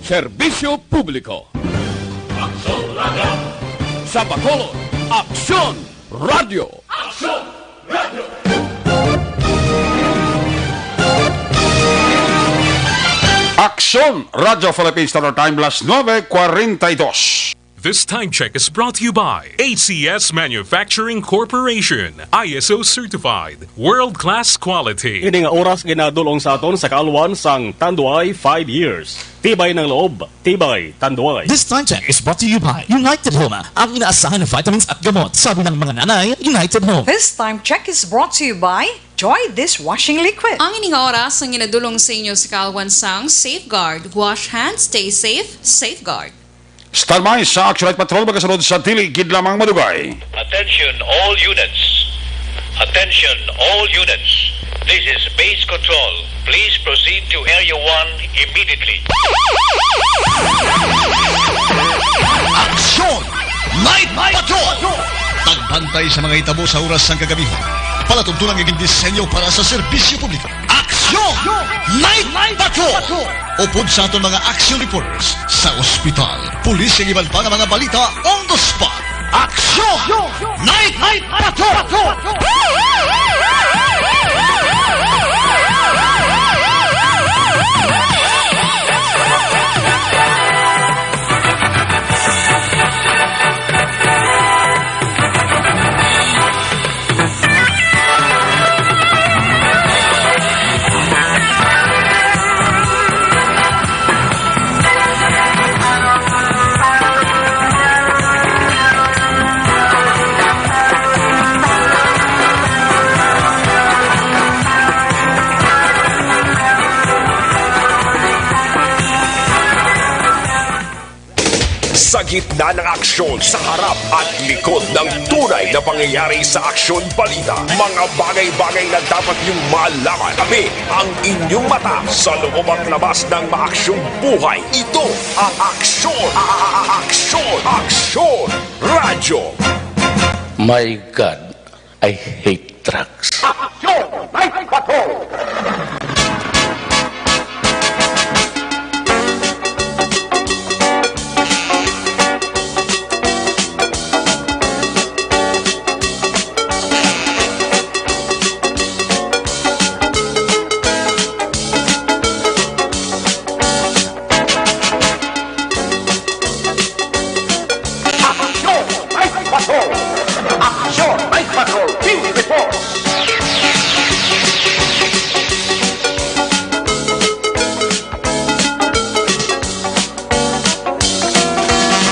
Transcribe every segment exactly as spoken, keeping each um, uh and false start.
Serbisyo publiko. Aksyon Radyo. Sa Bacolod, Aksyon Radyo. Aksyon Radyo. Aksyon Radyo Philippines Standard Time, las nuebe cuarenta y dos. This time check is brought to you by A C S Manufacturing Corporation, I S O certified, world-class quality. Ini nga oras ginadulong sa aton sa kaalwan sang Tanduay five years. Tibay ng loob, tibay Tanduay. This time check is brought to you by United Home, ang inaasahan na vitamins at gamot. Sabi ng mga nanay, United Home. This time check is brought to you by Joy Dishwashing Liquid. Ang ini nga oras ang ginadulong sa inyo sa kaalwan sang Safeguard. Wash hands, stay safe, Safeguard. Standby sa Action Night Patrol, magasunod sa dili gid lamang madugay. Attention all units. Attention all units. This is base control. Please proceed to Area one immediately. Aksyon! Night Patrol! Pagbantay sa mga hitabo sa oras sang kagabihon. Palatuntunan nga gindisenyo para sa serbisyo publiko. Aksyon! Night Patrol! Upod sa aton mga action reporters sa ospital, pulis, kag iban pa nga mga balita on the spot. Aksyon! Night Patrol! Sa gitna ng aksyon, sa harap at likod ng tunay na pangyayari sa Aksyon Balita, mga bagay-bagay na dapat niyong malaman. Tabi ang inyong mata sa loob at labas ng maaksyong buhay. Ito ang Aksyon, a-, a-, a-, Aksyon, Aksyon Radyo. My God, I hate drugs. Aksyon! Night Patrol! Aksyon! Night Patrol! Aksyon! Night Patrol! Team Report!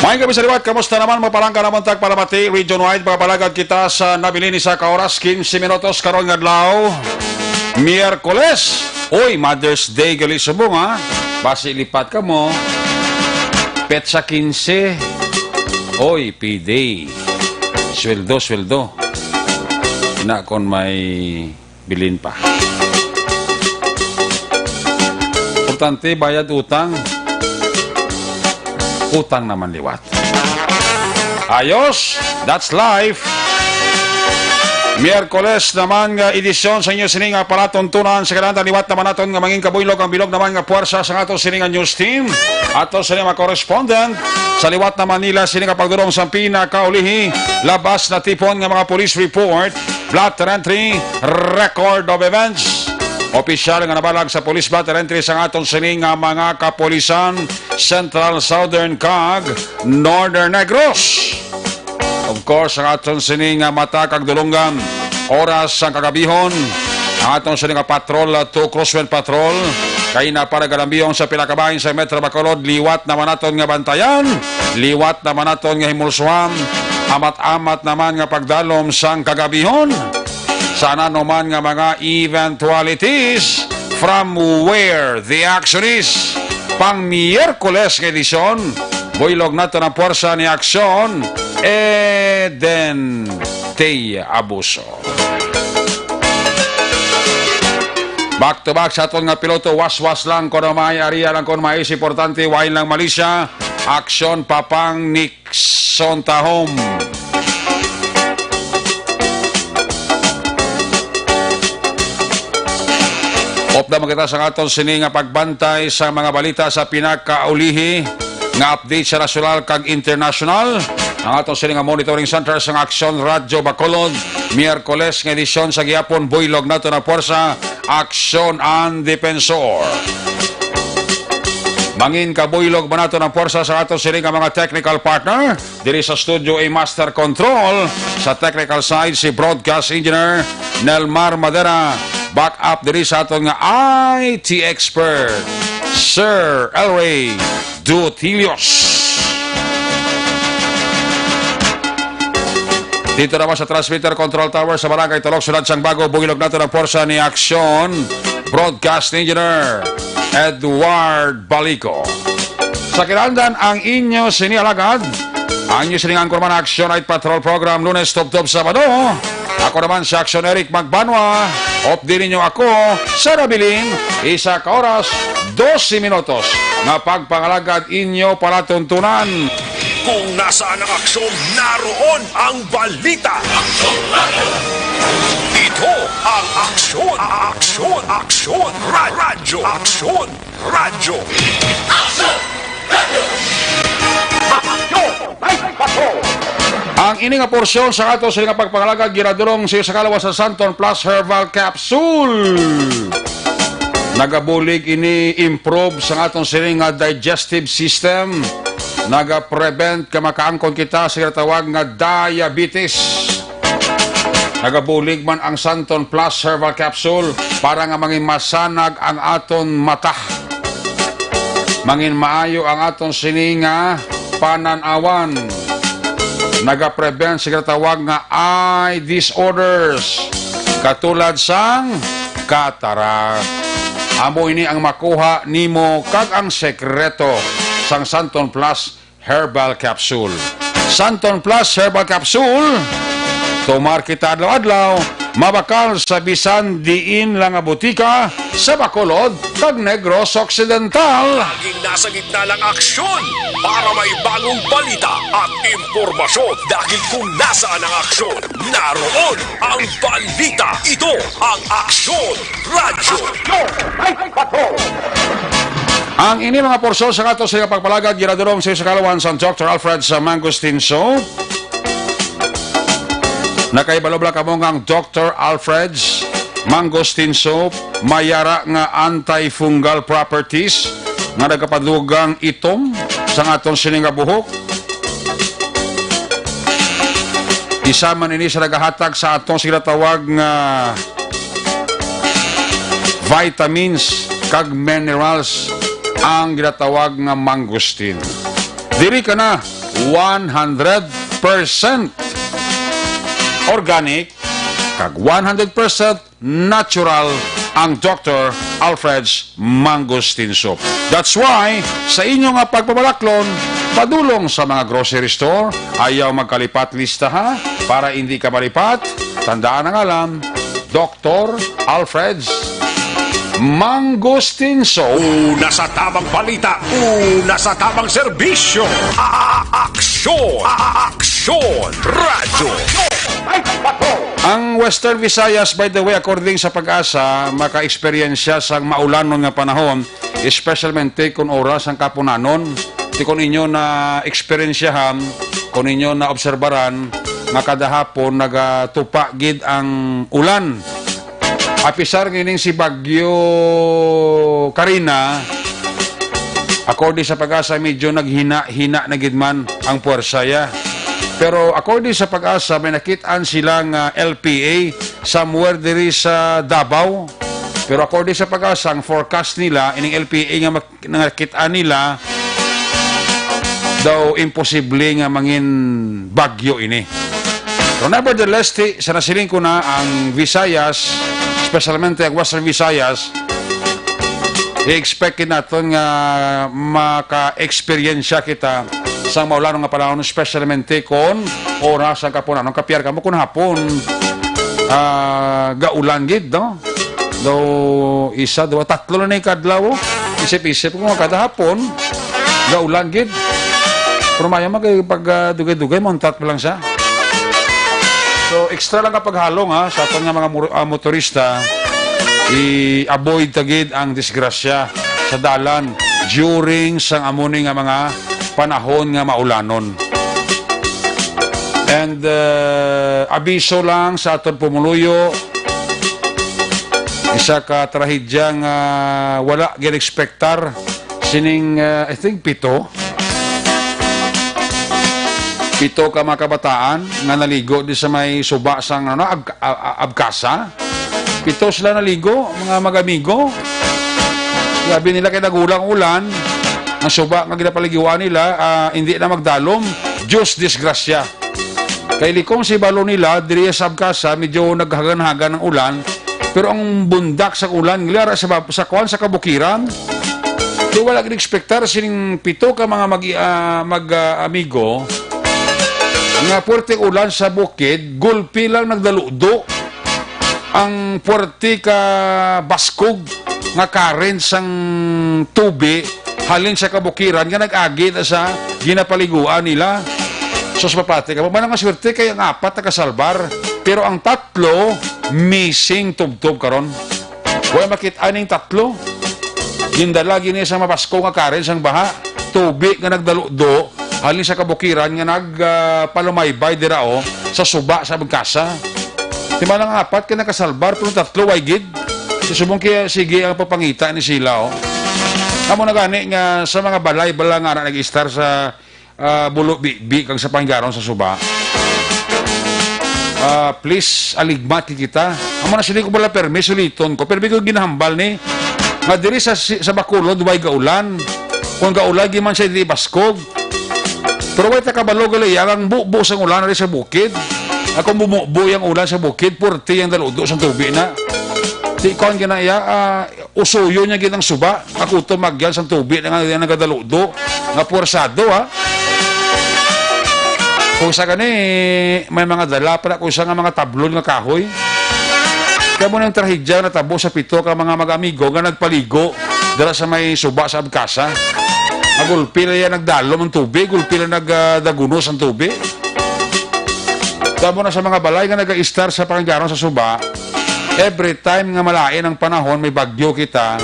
Maayong gabi sa liwat. Kamusta naman, mga palangga, naman tag palamati, region-wide, mga palagad kita sa nabilin ni sa ka oras, quince minutos karon nga adlaw, Miyerkules. Uy, Mother's Day gali subong, ha? Basi lipat ka mo. Petsa quince. Oy, payday. Sweldo, sweldo. Ina kon may bilin pa. Importante, bayad utang. Utang naman liwat. Ayos, that's life. Miyerkules naman nga edisyon sa inyo sini nga palatuntunan sa kadaan. Liwat naman naton nga mangin kabuylog ang bilog naman nga puwersa sa ato sini nga news team. Ato sini mga correspondent sa liwat naman nila sini nga pagdulong sa pinakaulihi labas na tipon nga mga police report, blotter entry, record of events. Opisyal nga nabalag sa police blotter entry sa aton sini nga mga kapulisan, Central, Southern, kag Northern Negros. Of course, ang aton sini nga mata kag dulonggan, oras sang kagabihon, ang aton sini nga patrol, uh, to Crosswind Patrol, kay naparagalambiyong sa pila ka bahin sa Metro Bacolod, liwat naman naton nga bantayan, liwat naman naton nga himulsuhan, amat-amat naman nga pagdalom sang kagabihon. Sa ano man nga mga eventualities, from where the action is, pang Miyerkules nga edisyon, buylog naton ang puwersa ni Aksyon, Eden T. Abuso. Back to back sa aton nga piloto, waswas lang kon may area lang kon may importante, wine lang Malaysia, Aksyon Papang Nixon Tahom. Off the Kita sa aton sini nga pagbantay sa mga balita sa pinakaulihi nga update sa nasyonal kag internasyonal. Ang aton sini nga monitoring center sang Aksyon Radyo Bacolod, Miyerkules nga edisyon sa gihapon, buylog naton ang pwersa, Aksyon ang Depensor. Mangin kabuylog ba naton ang pwersa sa aton sini nga mga technical partner? Diri sa studio, A Master Control, sa technical side, si Broadcast Engineer Nelmar Madera. Back up diri sa aton nga I T expert, Sir Elray Dutilios. Dito naman sa transmitter control tower sa Barangay Tulok, Siyudad sang Bago, buylog naton ang pwersa ni Aksyon, Broadcast Engineer Edward Balico. Sa kinahanglan, ang inyo sini alagad, ang inyo sining anchorman, Aksyon Night Patrol Program, Lunes tubtob Sabado. Ako naman si Aksyon Eric Magbanwa. Updi ninyo ako, Sir Abilin, isa ka oras, dose minutos nga pagpangalagad inyo palatuntunan. Kung nasaan ang aksyon, naroon ang balita. Ito ang Aksyon, Aksyon, Aksyon, Ra-, Radyo, Aksyon, Radyo. Ang ini nga porsyon sa ato sini nga pagpangalagad ginadulong sa kalawan sa Santon Plus Herbal Capsule. Nagabulig ini improve sa aton sini nga digestive system. Naga-prevent ka makaangkon kita sa ginatawag nga diabetes. Nagabulig man ang Santon Plus Herbal Capsule para nga mangin masanag ang aton mata. Mangin maayo ang aton sini nga panan-awan. Naga-prevent sa ginatawag nga eye disorders, katulad sang cataract. Amo ini ang makuha nimo kag ang sekreto sang Santon Plus Herbal Capsule. Santon Plus Herbal Capsule, tumar kita adlaw-adlaw, mabakal sa bisan diin lang nga butika sa Bacolod kag Negros Occidental. Laging nasa gitna ng aksyon para may bagong balita at impormasyon. Dahil kung nasaan ang aksyon, naroon ang balita. Ito ang Aksyon Radyo. Ang ini mga porsyon sa ato sa pagpalagad ginadulong sa kalawan sang Doctor Alfred sa Mangosteen Soap. Nakahibalo bala kamo nga ang Doctor Alfred's Mangosteen Soap may ara nga antifungal properties nga nagapadugang itom sa aton sini nga buhok. Isa man ini sa nagahatag sa aton sa ginatawag nga vitamins kag minerals, ang ginatawag nga mangosteen. Diri ka na one hundred percent organic kag one hundred percent natural ang Doctor Alfred's Mangosteen Soup. That's why, sa inyo nga pagpabalaklon, padulong sa mga grocery store, ayaw magkalipat lista, ha, para hindi ka malipat. Tandaan ang alam, Doctor Alfred's Mangosteen Soup. Una sa tamang balita, una sa tamang serbisyo. A-, a-, aksyon, a-, a-, aksyon, radyo. Ang Western Visayas, by the way, according sa PAGASA, maka-eksperyensya sang maulanon nga panahon, especialmente kon oras sang kahapunanon. Ti kon inyo na-eksperyensyahan, kon inyo naobserbaran, nga kada hapon nagatupa gid ang ulan. Apisar nga ining si Bagyo Karina, according sa PAGASA, medyo naghina-hina na gid man ang puwersa ya. Pero according sa PAGASA, may nakit-an sila nga L P A somewhere diri sa Davao. Pero according sa PAGASA, ang forecast nila, ining L P A nga mak-, nakit-an nila, daw imposible nga mangin bagyo ini. Pero nevertheless, ti, sa nasiling ko na, ang Visayas, especialmente ang Western Visayas, i-expect naton nga maka-eksperyensya kita sa maulan nga panahon, especialmente kon oras ang kapunanon. Kapiar kamo kon hapon, ah, gaulan gid, no? Daw isa, duha, tatlo na ni kadlaw, oh. Isip-isip ko nga kada hapon, gaulan gid. Pero maayo man kay pag, ah, dugay-dugay, mauntat pa lang siya. So, extra lang ka paghalong, ha, sa aton nga mga mur-, ah, motorista. i-avoid ta gid ang disgrasya sa dalan during sang amo ni nga mga panahon nga maulanon. And, uh, abiso lang sa aton pumuluyo, isa ka trahedya nga wala gin-expectar sining, uh, I think, pito. Pito ka mga kabataan nga naligo di sa may suba sang, ano, Ab-, A-, A-, Abcasa. Pito sila naligo, mga mag-amigo. Sabi nila kay naghulang ulan, ang suba nga ginapaliguan nila, ah, hindi na magdalom. Diyos disgrasya. Kay likong sa balo nila, diri sa Abcasa, medyo naghagan-hagan ang ulan. Pero ang bundak sa ulan, nila sa, sa kuwan, sa kabukiran, di wala gin-expectar sining pito ka mga mag, ah, mag, ah, amigo nga puwerte ulan sa bukid, gulpi lang nagdaludo ang puwerte ka baskog nga current sang tubi halin sa kabukiran nga nag-agi na sa ginapaliguan nila. Sus, mapati ka. Mamanang nga swerte kay ang apat nakasalbar, pero ang tatlo missing tubtob karon. Way makit-an ning tatlo. Gindala gini sa mabaskog nga current sang baha, tubi nga nagdaludo halin sa kabukiran nga nag, ah, palumaybay dira, oh, sa suba sa Abcasa. Di man lang apat kay nakasalbar, pero tatlo way gid. So, subong kaya sige ang papangita ni sila, oh. Amo na gani nga sa mga balay bala nga na nag-istar sa, ah, Bulo Bibi kag sa Pangaron sa suba. Ah, please, aligmat kita. Amo na sila ko bala permi, suliton ko. Permi ko ginahambal ni nga diri sa, sa Bacolod, way gaulan. Kung gaulan, di man siya di baskog. Pero way ta kabalo gali, ang bubo sang ulan rin sa bukid. Ako bumubo yung ulan sa bukid, purti yung daludo sa tubi na. Di ko ang ginaya, ah, usuyo niya gid ang suba. Ako to magyan sang tubi na nga, nga nagadaludo. Nga puwersado, ha? Kung sa gani, may mga dala pa na kung sa nga mga tablon nga kahoy. Kaya mo nang trahedya natabo sa pito ka mga mag-amigo nga nagpaligo dala sa may suba sa Abcasa. Nagulpi na yan, nagdalom ang tubig, gulpi na nagdagunos ang tubig. Tamo na sa mga balay nga nag-a-istar sa Pangaron sa suba, every time nga malain ang panahon, may bagyo kita,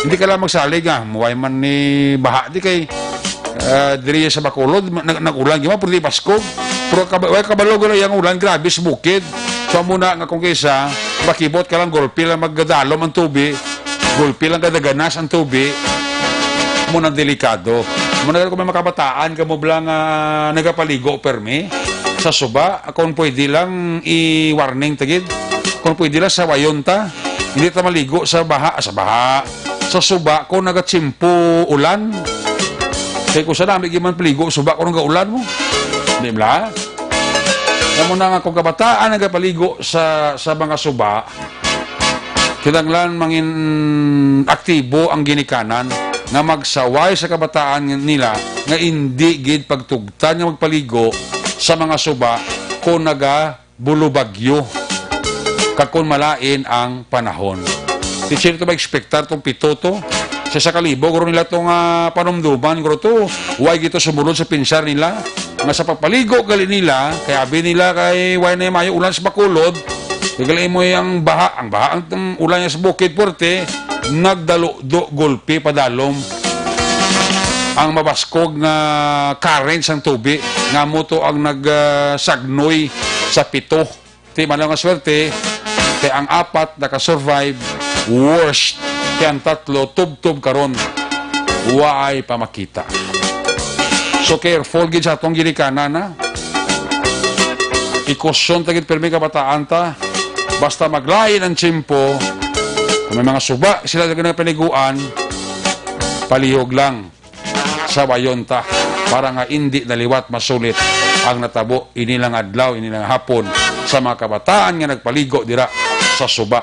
hindi ka lang magsalig nga, muway man ni baha di kay, ah, diri sa Bacolod, ma-, nag-, nag-ulan, gima, pwede baskog. Pero kab-, way kabalo gud yung ulan, grabe sa bukid. So, amo na nga kung kaysa, makibot ka lang, gulpi lang magdalom ang tubi, gulpi lang kadaganas ang tubi, mo nang delikado. Mo na kung may makabataan ka mo bala nga nagapaligo permi sa suba, kung pwede lang i-warning ta gid. Kung pwede lang sawayon ta. Hindi ta maligo sa baha, sa baha. Sa suba kung nagatsimpo ulan. Kay kung sa nami giman paligo suba kung nagaulan mo. Di ba? Kamo na nga kung kabataan nagapaligo sa, sa mga suba, kinahanglan mangin aktibo ang ginikanan nga magsaway sa kabataan nila nga indi gid pagtugtan nga magpaligo sa mga suba kung nagabulubagyo kag kung malain ang panahon. Di sila to ma-expectar tong pito to. Sa isa ka libo, guro nila to nga panumduman, guro to, way gito sumulod sa pinsar nila. Nga sa pagpaligo gali nila, kay abi nila kay way na mayo ulan sa Bacolod, kay gali mo ang baha, ang baha, ang, ang ulan niya sa bukid, porte, nagdaludo, gulpi, padalom. Ang mabaskog nga current sang tubi, nga mo to ang nag, ah, sagnoy sa pito. Ti man lang nga swerte, kay ang apat nakasurvive, worst, kay ang tatlo tubtob karon, waay pa makita. So careful gid sa atong ginikanan, ha? Ikusyon ta gid pirmi kabataan ta. Basta maglain ang tiyempo, kung may mga suba sila nga piniguan, palihog lang. Sawayon ta para nga indi na liwat masulit ang natabo ini lang adlaw, ini lang hapon sa mga kabataan nga nagpaligo dira sa suba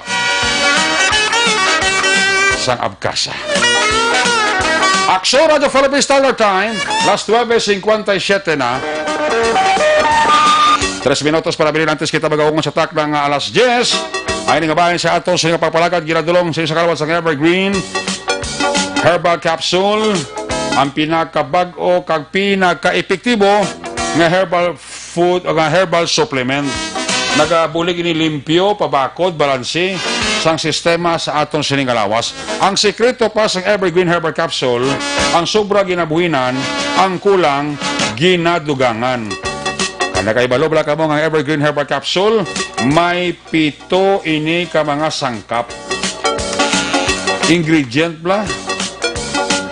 sang Abcasa. Aksyon, Radyo Philippine Standard Time, las nuebe cincuenta y siete na. Tres minutos para bilin antes kita mag-aungon sa takna nga alas diyes. Ay nga bahin sa ato sa nga pagpalagad, ginadulong sa isa kalawat sang Evergreen Herbal Capsule, ang pinakabag-o kag pinaka-epektibo nga herbal food o nga herbal supplement. Nagabulig ini limpyo, pabakod, balanse sang sistema sa aton sining nga lawas. Ang sikreto pa sang Evergreen Herbal Capsule, ang sobra ginabuhinan, ang kulang ginadugangan. Kaya nakahibalo bala kamo nga ang Evergreen Herbal Capsule may pito ini ka mga sangkap. Ingredient bala,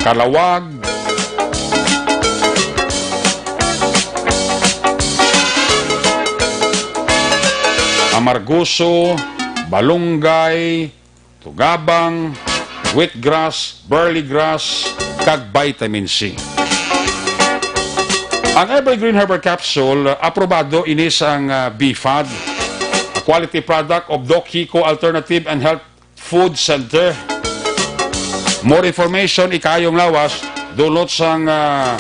kalawag, amargoso, balunggay, tugabang, wheatgrass, barley grass, kag vitamin C. Ang Evergreen Herbal Capsule, aprobado ini sang, ah, B fad, a quality product of Doc Kiko Alternative and Health Food Center. More information, ikaayong lawas, dulot sang, ah,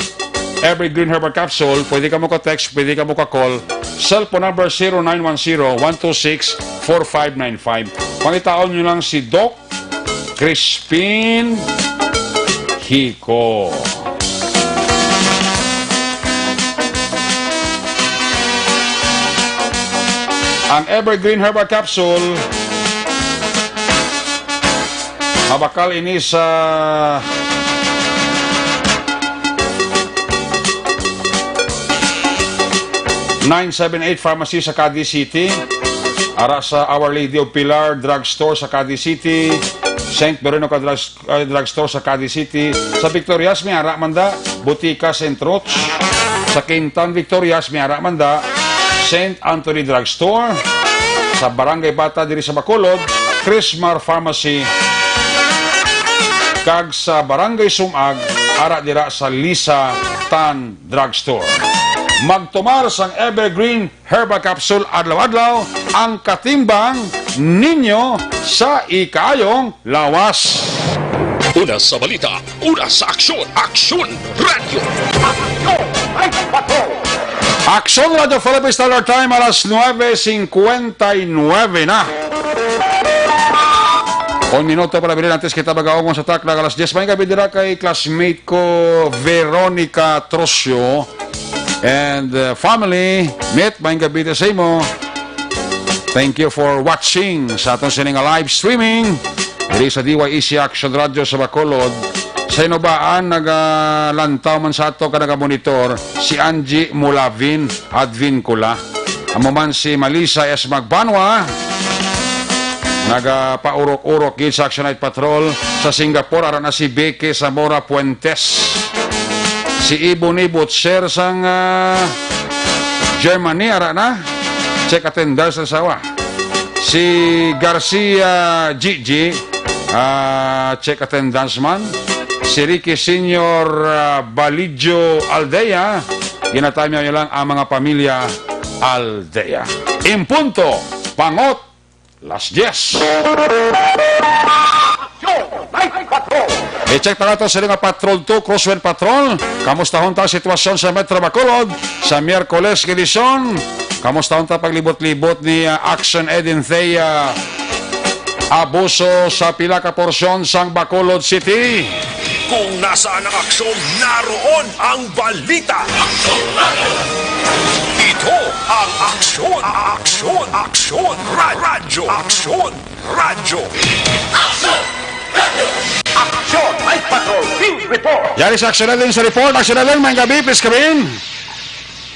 Evergreen Herbal Capsule, pwede ka mo ka-text, pwede ka mo ka-call. Cellphone number zero nine one zero, one two six, four five nine five. Pangitaon nyo lang si Doc Crispin Kiko. Ang Evergreen Herbal Capsule, mabakal ini sa nine seven eight Pharmacy sa Cadiz City, ara sa Our Lady of Pilar Drugstore sa Cadiz City, Saint Veronica Drug, uh, Drugstore sa Cadiz City, sa Victorias may ara man da, Botica Saint Roch, sa Quintan Victorias may ara man da, Saint Anthony Drugstore, sa Barangay Bata diri sa Bacolod, Chrismar Pharmacy, kag sa Barangay Sumag, ara dira sa Lisa Tan Drugstore. Magtumar sang Evergreen Herbal Capsule adlaw-adlaw, ang katimbang ninyo sa ikaayong lawas. Una sa balita, una sa aksyon, Aksyon Radyo. Aksyon Radyo Philippine Standard Time, alas nuebe cincuenta y nueve na. Un minuto para bilin antes kita magaumon sa takna alas diyes. May gabi dira kay classmate ko, Veronica Trocio, and, uh, family. Met, may gabi sa imo. Thank you for watching sa aton sini nga live streaming diri sa D Y E C Action Radio sa Bacolod. Sa inubaan, nagalantaw man sa ato ka nagamonitor si Angie Mulavin Advincula. Amo man si Malisa S. Magbanwa, nagapaurok-urok gid sa Action Night Patrol. Sa Singapore, ara na si Vicky Zamora Fuentes. Si Ibon Ibot, sir, sang, ah, Germany, ara na. Check attendance sa asawa. Si Garcia Gigi, ah, check attendance man. Si Ricky Senior, ah, Balidio Aldea, ginatamiyaw niya lang ang mga pamilya Aldea. Impunto, pangot, las diyes. I-check na nato sila nga Patrol two, Crosswind Patrol. Kamustahon ta ang sitwasyon sa Metro Bacolod sa Miyerkules nga edisyon? Kamustahon ta paglibot-libot ni, ah, Action Edin Thea Abuso sa pila ka porsyon sang Bacolod City? Kung nasaan ang aksyon, naroon ang balita. Ito ang Aksyon, Aksyon, Aksyon, Ra-, Radyo, Aksyon Radyo. Action Night Patrol Field Report. Yari sa Action Island sa report. Action Island, may gabi, please come in.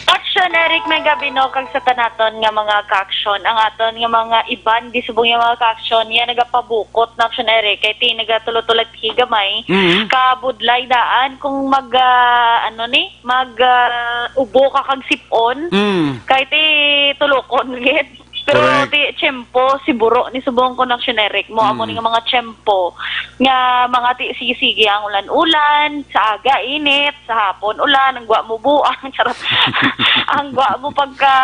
Action Eric, may gabi, no, kag sa tanaton nga mga ka-action, ang aton nga mga iban di subong nga mga ka-action, yan nagapabukot na Action Eric, kay ti nagatulot-tulot gamay, Mhm. kabudlay daan kung mag, ah, ano ni, mag, ah, ubo ka kag sipon, Mm. kay ti tulokon gid. Pero Correct. Ti tiyempo, siguro, ni subong ko na generic mo, amo Mm. ni nga mga tiyempo nga mga ti sige-sige ang ulan-ulan, sa aga init, sa hapon ulan, ang gwa mo buang, charot. Ang gwa mo pagka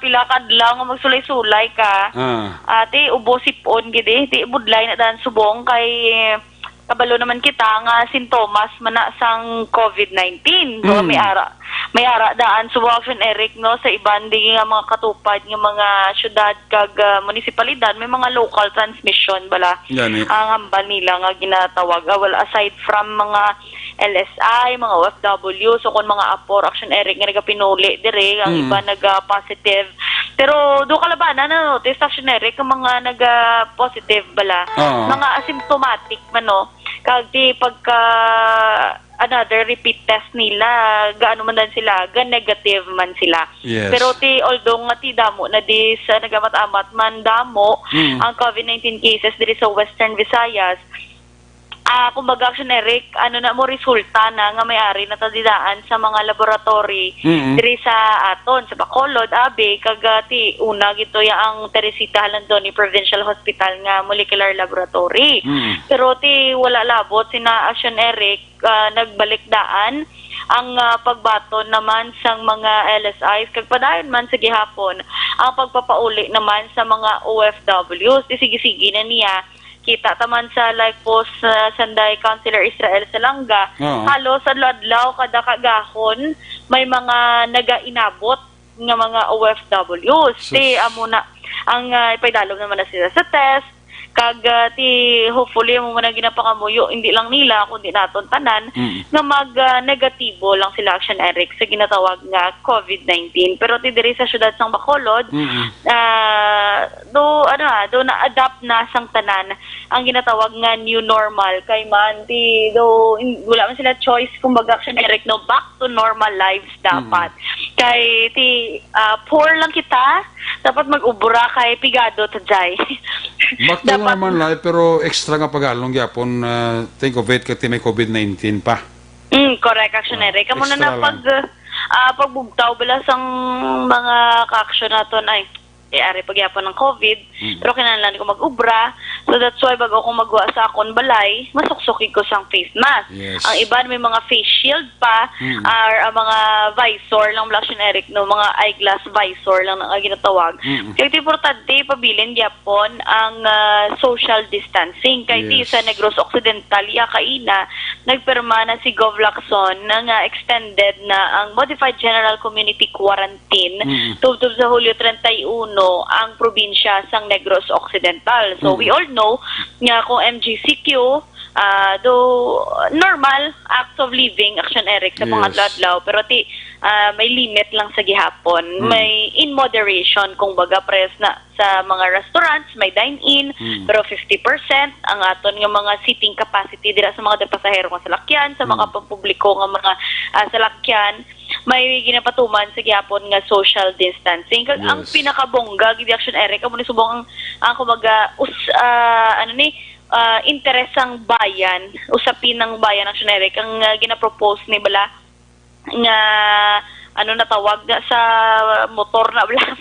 pila ka adlaw nga magsulay-sulay ka. Ah. Ati, ubo sipon gid eh. Ti budlay na dan subong kay kabalo naman kita nga sintomas man na sang covid nineteen, no? Mm. May ara, may ara daan subong Action Eric, no, sa iban di nga mga katupad nga mga syudad kag, ah, munisipalidad, may mga local transmission bala Gani. ang hambal nila nga ginatawag. Ah, well, aside from mga L S I, mga O F W, so kung mga apor Action Eric nga nagapinuli dire, ang Mm. iba naga-positive Pero do kalabanan na notice, Action Eric, ang mga naga-positive bala, Oo. mga asymptomatic man, no? Kag di pagka another repeat test nila, gaano man dan sila, ga negative man sila. Yes. Pero ti, although nga ti damo na di sa nagamat-amat man damo Mm. ang COVID nineteen cases diri sa Western Visayas, ah, kumbaga, Action Eric, ano na mo, resulta na nga may ari na ta didaan sa mga laboratory Mm. diri sa aton, sa Bacolod, abi, kag, ah, ti una gito ya ang Teresita Jalandoni Provincial Hospital nga molecular laboratory. Mm. Pero ti wala labot sina Action Eric, ah, nagbalik daan ang, ah, pagbaton naman sang mga L S Is, kag padayon man sa gihapon ang pagpapauli naman sa mga O F Ws. Di sige-sige na niya, kita ta man sa live post, ah, sanday Councilor Israel Salanga, Oo. halos adlaw-adlaw, kada kagahon, may mga nagainabot nga mga O F Ws. Sus. Ti, amo na, ang, ah, ipaidalom naman na sila sa test, kag, ah, ti, hopefully, amo man ang ginapangamuyo, hindi lang nila, kundi naton tanan, Mm. nga mag, ah, negatibo lang sila, Action Eric, sa ginatawag nga COVID nineteen. Pero ti diri sa siyudad sang Bacolod, Mm. ah, do, ano, ah, do na-adapt na sang tanan ang ginatawag nga new normal. Kay man, ti, do, in-, wala man sila choice, kumbaga, Action Eric, no, back to normal lives dapat. Mm. Kay ti, ah, poor lang kita, dapat mag-ubra kay pigado ta, jay. Back to Dapat normal life, pero extra nga pag-along gyapon, ah, think of it, kay ti may COVID nineteen pa. Mm, correct, Action Ah, Eric. Amo na extra na lang. pag, ah, pagbugtaw bala sang mga ka-action naton ay, eh, ari pa gyapon ang COVID, Mm. pero kinahanglan ko mag-ubra. So that's why bago ako magwa sa akon balay, masuksok ko sang face mask. Yes. Ang iban may mga face shield pa, Mm. or ang mga visor lang, Action Eric, no, mga eyeglass visor lang na ginatawag. Mm. Kay ti importante, pabilin gyapon ang, ah, social distancing. Kay ti Yes. sa Negros Occidental, ya kaina, nagpirma na si Gov Lacson na nga extended na ang Modified General Community Quarantine Mm. tubtob sa Hulyo treinta y uno ang probinsya sang Negros Occidental. So, Mm. we all know nga kung M G C Q, ah, do normal acts of living, Action Eric, sa mga Yes. adlaw-adlaw, pero ti, ah, may limit lang sa gihapon. Mm. May in moderation, kung baga, pres na sa mga restaurants, may dine-in, Mm. pero fifty percent ang aton nga mga seating capacity dira sa mga pasahero nga salakyan, sa mga Mm. pampubliko nga mga, ah, salakyan, may ginapatuman sa gihapon nga social distancing. Kag ang Yes. pinakabongga, gid, Action Eric, amo ni subong ang, ang kumbaga, us-, ah, ano ni, ah, interes sang bayan, usapin ng bayan, Action Eric, ang, ah, ginapropose ni bala nga, ano, natawag na sa motor na bala.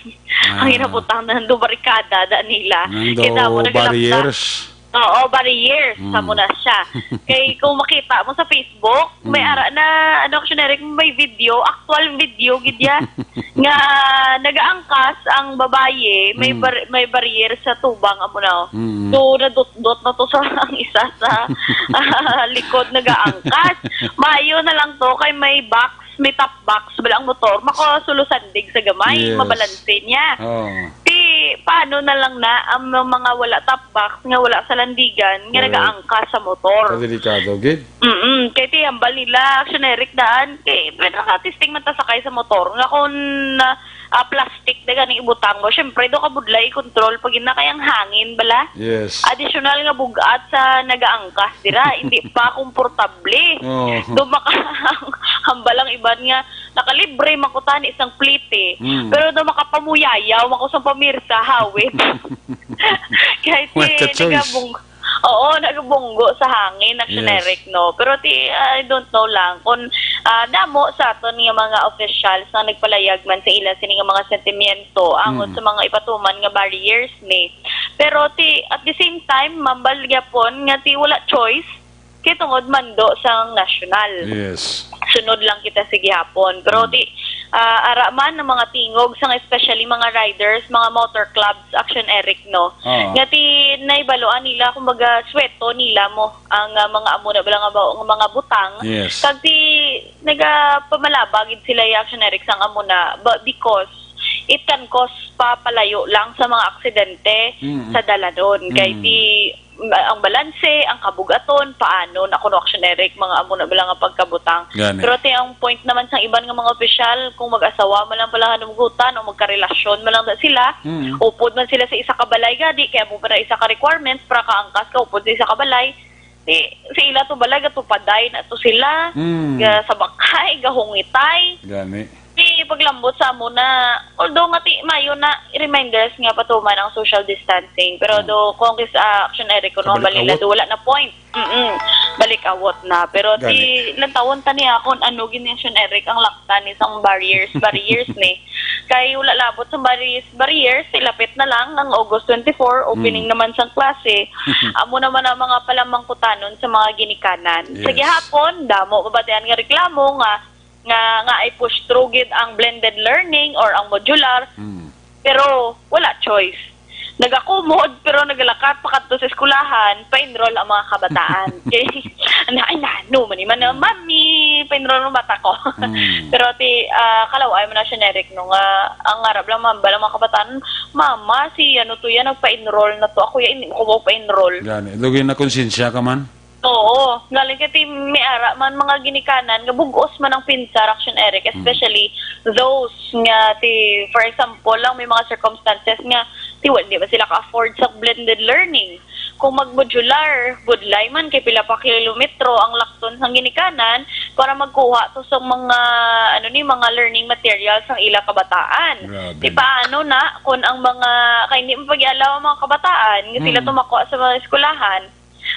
Ang Ah. ginaputang na do barikada da nila. Nando Kita mo, naglamda. barriers. Oo, barriers. Mm. Sa mo na siya. Kay kung makita mo sa Facebook, may Mm. ara na, ano, Action Eric, may video, actual video, gid ya, nga nagaangkas ang babaye, may Mm. bar-, may barrier sa tubang, amo na. Mm. So, nadot-dot na to sa ang isa sa likod nagaangkas. Maayo na lang to, kay may box, may top box, bala ang motor, makasulo sandig sa gamay, Yes. mabalanse niya. Oo. Ti, paano na lang na ang mga wala top box nga wala sa landigan nga Correct. nagaangkas sa motor? Kadelikado, gid. Mm-mm. Kay ti, hambal nila, Action Eric, daan, kay, pero naka-testing man ta sakay sa motor. Nga kung, ah, ah, plastic na ganing ibutang mo, syempre, do ka budlay i-control pag ina kay ang hangin, bala? Yes. Additional nga bugat sa nagaangkas dira, hindi pa komportable. Oo. Do maka-, hambal ang iban nga, nakalibre man ko tani sang plete. Mm. Pero do makapamuyayaw man ko sang pamirsa, hawid. Kahit What a si choice. nagabung-, oo, nagabunggo sa hangin, Action Yes. Eric, no? Pero ti, I don't know lang kung, ah, damo sa aton nga mga officials nga nagpalayag man sa ila sini nga mga sentimiento angot Mm. sa mga ipatuman nga barriers ni. Pero ti, at the same time, mambal gyapon nga ti wala choice, kay tungod mando sang nasyonal. Yes. Sunod lang kita sa gihapon. Pero Mm. ti, ah, ara man ang mga tingog sang especially mga riders, mga motor clubs, Action Eric, no? Oo. Nga ti naibaluan nila, kumbaga, sweto nila mo ang, ah, mga amo na bala nga ba-, nga mga butang. Yes. Kag ti nagapamalaba gid sila, ya, Action Eric, sang amo na, ba-, because it can cause pa palayo lang sa mga aksidente Mm. sa dalanon. Kay Mm. ti ang balanse, ang kabugaton, paano na kuno, Action Eric, mga amo na bala nga pagkabutang. Gani. Pero ti ang point naman sang iban nga mga opisyal, kung mag-asawa man lang pala hanumgutan o magkarelasyon man lang na sila, Mm. upod man sila sa isa ka balay gadi, kaya mo para isa ka requirements para kaangkas ka upod sa isa ka balay, di, sa ila to balay, gatupaday na to sila, Mm. ga-, sabakay, gahungitay. Gani. Ti paglambot sa amo na, although nga ti mayo na reminders nga patuman ang social distancing, pero Ah. do kung kis, ah, Action Eric, kuno ang Kabalik balila awot. do, wala na point. Mm-mm. Balik awot na. Pero ti Gani. lantawon ta ni akon ano gid ni Action Eric ang laktan ni sang barriers, barriers ni. Kay wala labot sa barriers, barriers, ilapit na lang ang August twenty-four, opening Mm. naman sang klase. Amo naman ang mga palamangkutanon sa mga ginikanan. Sa Yes. gihapon, damo mabatian nga reklamo nga nga, nga ay push through gid ang blended learning or ang modular, Mm. pero wala choice. Nagakumod, pero nagalakat pa kadto sa eskwelahan, pa-enroll ang mga kabataan. Kay, na, ay, nano man, man, Mm. "Mami, pa-enroll ang bata ko." Mm. Pero ti, ah, kalaw-ay mo na siya, Eric, no, nga, ang arab lang, ma'am, bala mga kabataan, "Mama, si ano to yan, nagpa-enroll na to. Ako yan, hindi ko pa-enroll." Gani, lugi na konsensya ka man? Oo, galing kay ti may ara man mga ginikanan nga bug-os man ang pinsar, Action Eric, Mm. especially those nga ti, for example lang, may mga circumstances nga ti wal-, di ba sila ka-afford sa blended learning. Kung mag-modular, budlay man kay pila pa kilometro ang lakton sang ginikanan para magkuha to sa mga, ano ni, mga learning materials sang ila kabataan. Grabe. Di paano na kung ang mga, kay hindi mo pag-allow ang mga kabataan nga sila Mm. tumakuha sa mga eskwelahan,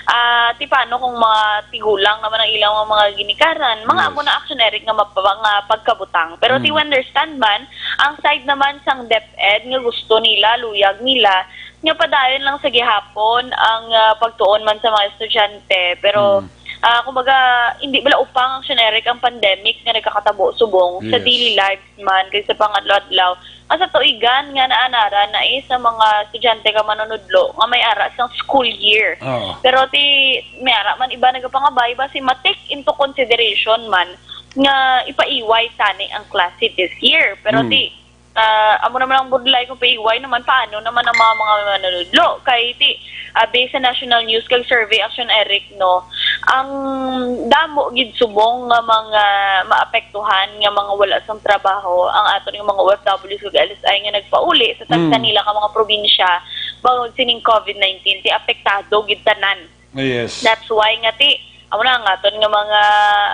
Ah, ti paano kung mga tigulang naman ang ilang mga, mga ginikanan? Mga Yes. amo na, Action Eric, nga mapa-, nga pagkabutang. Pero ti Mm. we understand man, ang side naman sang DepEd nga gusto nila, luyag nila, nga padayon lang sa gihapon ang, ah, pagtuon man sa mga estudyante. Pero, Mm. ah, kumbaga, hindi bala upang, Action Eric, ang pandemic nga nagkakatabo subong sa Yes. daily lives man, kay sa pangadlaw-adlaw. Nga sa tuigan nga naanaran na, eh, sa mga estudyante nga manunudlo nga may ara sang school year. Oo. Pero ti, may ara man iba nagapangabay, basi ma-take into consideration man nga ipaiway tani ang klase this year. Pero Mm. ti, ah, amo naman ang budlay kung paiway naman, paano naman ang mga, mga manunudlo? Kay ti, ah, based sa National News kag Survey, Action Eric, no, ang damo gid subong nga mga maapektuhan nga mga wala sang trabaho ang aton nga mga O F Ws kag L S I nga nagpauli sa tagsa Mm. nila ka mga probinsya bangod sining COVID nineteen, ti apektado gid tanan. Yes. That's why nga ti, amo na ang aton nga mga,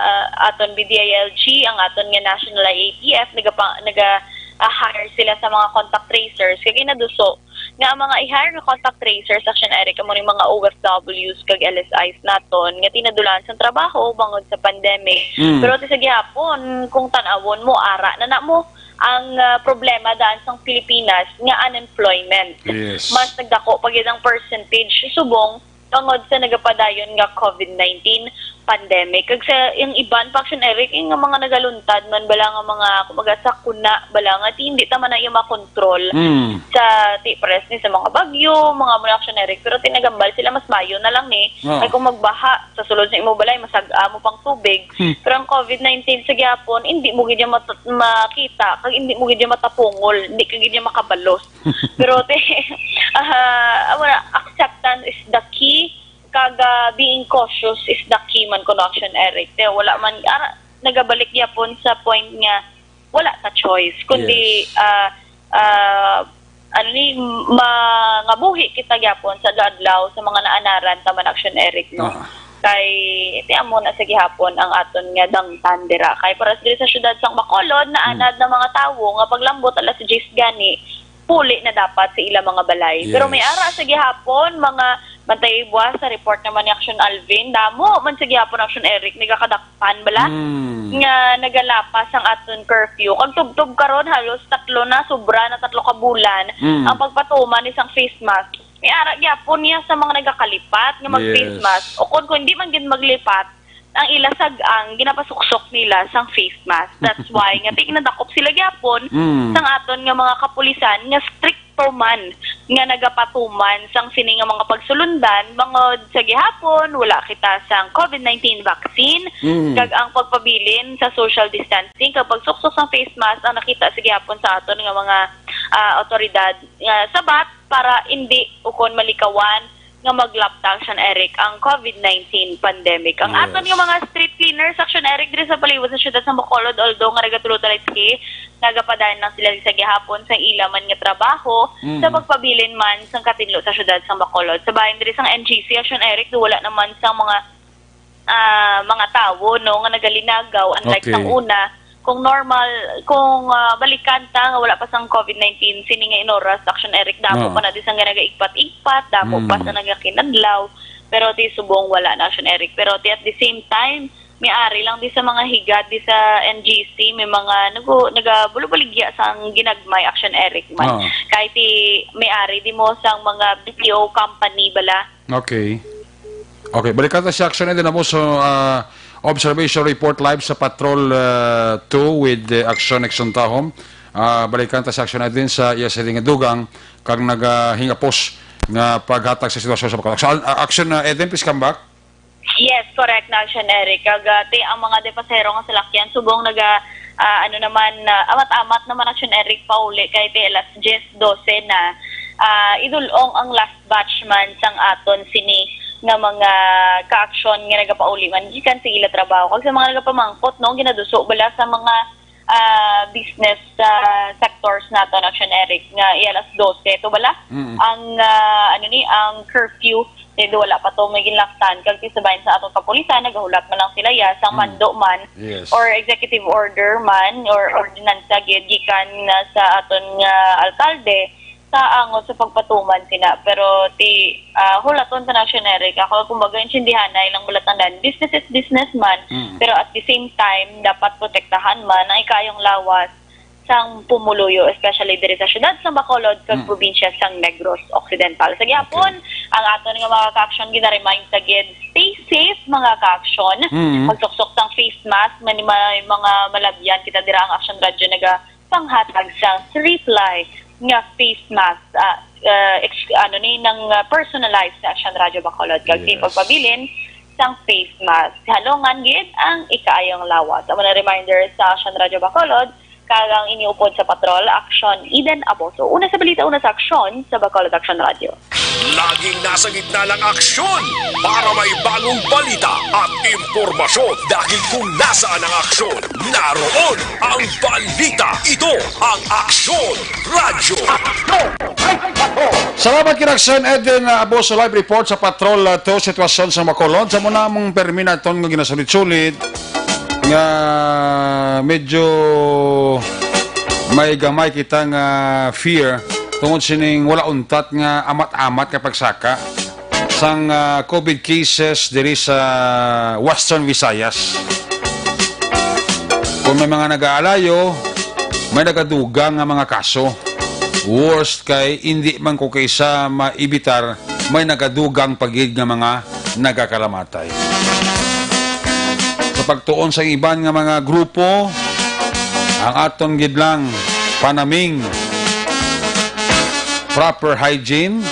ah, aton B D I L G, ang aton nga National I A T F, nagapa-, naga, ah, hire sila sa mga contact tracers. Kay ginaduso nga ang mga i-hire nga contact tracers, Action Eric, amo ni mga O F Ws kag L S Is naton nga tinadulaan sang trabaho bangod sa pandemic. Mm. Pero ti sa gihapon, kung tan-awon mo, ara na na mo ang, ah, problema daan sang Pilipinas nga unemployment. Yes. Mas nagdako pa gid ang percentage subong tungod sa nagapadayon nga COVID nineteen pandemic. Kag sa, ang iban pa, Action Eric, yung mga nagaluntad man bala nga mga, kumbaga, sakuna bala nga ti hindi ta man na iya makontrol Mm. sa ti pares ni sa mga bagyo, mga mula, Action Eric, pero tinagambal sila mas mayo na lang ni. Oo. Ay kung magbaha sa sulod sa imo balay, masag-a mo pang tubig. Hmm. Pero ang COVID nineteen sa gihapon, hindi mo gid niya mat-, makita, kag hindi mo gid niya matapungol, hindi ka gid niya makabalos. Pero ti, ah, amo na, acceptance is the key, kag, ah, being cautious is the key man kuno, Action Eric. Ti wala man, ara, nagabalik gyapon sa point nga wala ta choice, kundi, Yes. ah, ah, ano ni, mangabuhi kita gyapon sa adlaw sa mga naanaran ta man, Action Eric, no? Ah. Kay, ti amo na sa gihapon ang aton nga dangtan dira. Kay paras diri sa siyudad sang Bacolod, naanad Hmm. na mga tawo nga paglambot alas diyes gani, puli na dapat sa ilang mga balay. Pero may Yes. ara sa gihapon, mga bantay buwas sa report naman ni Action Alvin, damo man sa gihapon, Action Eric, nagakadakpan bala Hmm. nga nagalapas ang aton curfew. Kag tubtob karon, halos tatlo na, sobra na tatlo ka bulan Mm. ang pagpatuman ni sang face mask. May ara gyapon niya sa mga nagakalipat nga mag-face Yes. mask. O kung, kung hindi man gid maglipat, ang ila sag-ang ginapasuksok nila sang face mask. That's why nga ti ginadakop sila gyapon Mm. sang aton nga mga kapulisan nga strikto man nga nagapatuman sang sini nga mga pagsulundan, bangod sa gihapon wala kita sang COVID nineteen vaccine, Mm. kag ang pagpabilin sa social distancing kag pagsuksok sang face mask ang nakita sa gihapon sa aton nga mga, ah, awtoridad nga sabat para hindi ukon malikawan nga maglapta, Action Eric, ang COVID nineteen pandemic. Ang Yes. aton nga mga street cleaners, Action Eric, diri sa palibot sa siyudad sa Bacolod, although nga nagatulo ta lang sila, nagapadayon lang sila sa gihapon sa ila man nga trabaho, Mm. sa pagpabilin man sang katinlo sa siyudad sa Bacolod. Sa bahin diri sang N G C, Action Eric, do wala naman sang mga, ah, mga tawo, no, nga nagalinagaw, unlike Okay. sang una. Kung normal, kung, ah, balikan ta nga wala pa sang COVID nineteen, sini nga inoras, Action Eric, damo Oo. pa na di sang nagaigpat-igpat, damo pa Mm. sa nagakinadlaw. Pero ti subong wala na, Action Eric. Pero ti at the same time, may ari lang di sa mga higad di sa N G C, may mga nagu-, nagabulobaligya sang ginagmay, Action Eric man. Oo. Kay ti may ari di mo sang mga B P O company bala. Okay. Okay, balikan ta si Action Eden Abuso, ah, observation report live sa Patrol, ah, two with, eh, Action Exxon Tahom. Ah, balikan ta si Action Eden sa iya siling nga dugang kag nagahingapos nga paghatag sa sitwasyon sa Bacolod. Action, ah, Action, ah, Eden, please come back. Yes, correct na, Action Eric. Kag, ah, ti ang mga depasero nga salakyan subong naga, ah, ano naman, ah, amat-amat naman, Action Eric, pauli kay ti alas diyes, dose na. Ah, idul-ong ang last batch man sang aton sini nga mga ka-aksyon nga nagapauli man gikan sa ila trabaho. Kag sa mga nagapamangkot, no, ginaduso bala sa mga, ah, business, ah, sectors naton, Action Eric, nga iya alas dose to bala Mm. ang, ah, ano ni, ang curfew. Kay do wala pa to may ginlaktan. Kag ti sa bahin sa atong kapulisan, nagahulat man lang sila, ya, sa Mm. mando man, Yes. or executive order man, or ordinansa gid gikan na sa aton nga alkalde, sa angot sa pagpatuman sina. Pero ti, ah, hulaton ta na, Action Eric. Ako, kumbaga, intindihanay lang bala tanan. Business is business man. Mm. Pero at the same time, dapat protektahan man ang ikaayong lawas sang pumuluyo, especially diri sa siyudad sa Bacolod, kag Mm. probinsya sang Negros Occidental. Sa gihapon, Okay. ang aton nga mga ka-aksyon, gina-remind ta gid, stay safe, mga ka-aksyon. Mm. Pagsuksok sang face mask, may, may mga malabyan kita dira, ang Action Radio naga panghatag sang three ply nga face mask, ah, ah, ex-, ano ni, nang, ah, personalized sa Action Radio Bacolod. Kag Yes. pagpabilin sang face mask. Halungan gid ang ikaayong lawas. Amo na reminder sa Action Radio Bacolod, kag ang inyo upod sa patrol, Action Eden Aboso. Una sa balita, una sa aksyon, sa Bacolod Action Radio. Laging nasa gitna ng aksyon para may bagong balita at impormasyon. Dahil kung nasaan ang aksyon, naroon ang balita. Ito ang Aksyon Radyo. Salamat kay Action Eden, uh, Aboso, live report sa Patrol, uh, to sitwasyon sa Bacolod. Sa muna mong permi naton nga ginasulit-sulit nga medyo may gamay kita nga fear tungod sining wala untat nga amat-amat nga pagsaka sang, ah, COVID cases diri sa Western Visayas. Kung may mga nag-aalayo, may nagadugang nga mga kaso. Worst kay indi man ko kaisa maibitar, may nagadugang pa gid nga mga nagakalamatay. Sa pagtuon sa iban nga mga grupo, ang aton gid lang panaming proper hygiene,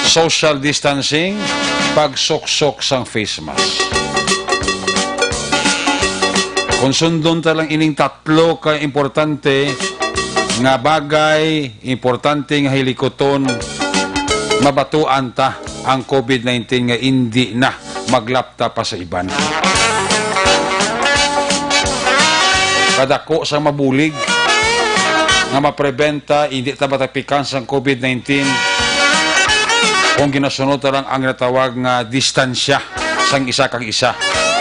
social distancing, pagsuksok sang face mask. Kung sundon ta lang ining tatlo ka importante nga bagay, importante nga hilikuton, mabatuan ta ang COVID nineteen nga indi na maglapta pa sa iban. Kadako sa mabulig nga mapreventa, hindi ta matapikan sang COVID nineteen kung ginasunod ta lang ang ginatawag nga distansya sang isa kag isa,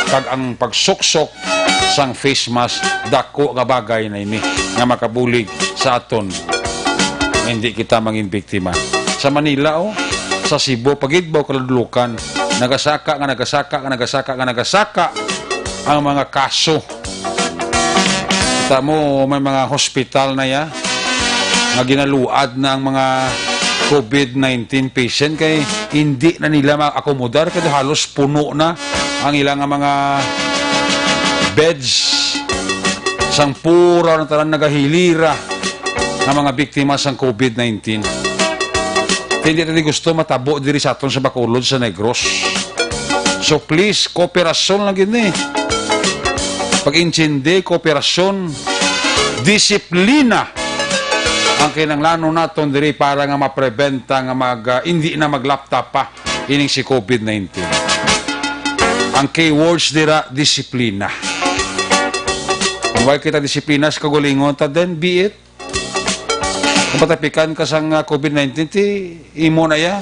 kag ang pagsuksok sang face mask, dako nga bagay na ini nga makabulig sa aton nga hindi kita mangin biktima. Sa Manila, oh, sa Cebu, pagidbaw kaludlukan, nagasaka nga nagasaka nga nagasaka nga nagasaka ang mga kaso. Kita mo, may mga hospital na ya nga ginaluad na ang mga COVID nineteen patient kay hindi na nila ma-accommodar kay halos puno na ang ilang mga beds. Sang pura na tanan nagahilira nga mga biktima sang COVID nineteen. Hindi na ni gusto matabo diri sa aton sa Bacolod, sa Negros. So please, kooperasyon lang gid ni. Pag-intindi, kooperasyon, disiplina ang kinahanglanon naton diri para nga mapreventa nga mag, ah, hindi na maglapta pa ining si COVID nineteen. Ang keywords dira, disiplina. Kung wala kita disiplina sa kaugalingon ta, then be it. Kung matapikan ka sang, ah, COVID nineteen, ti imo na ya.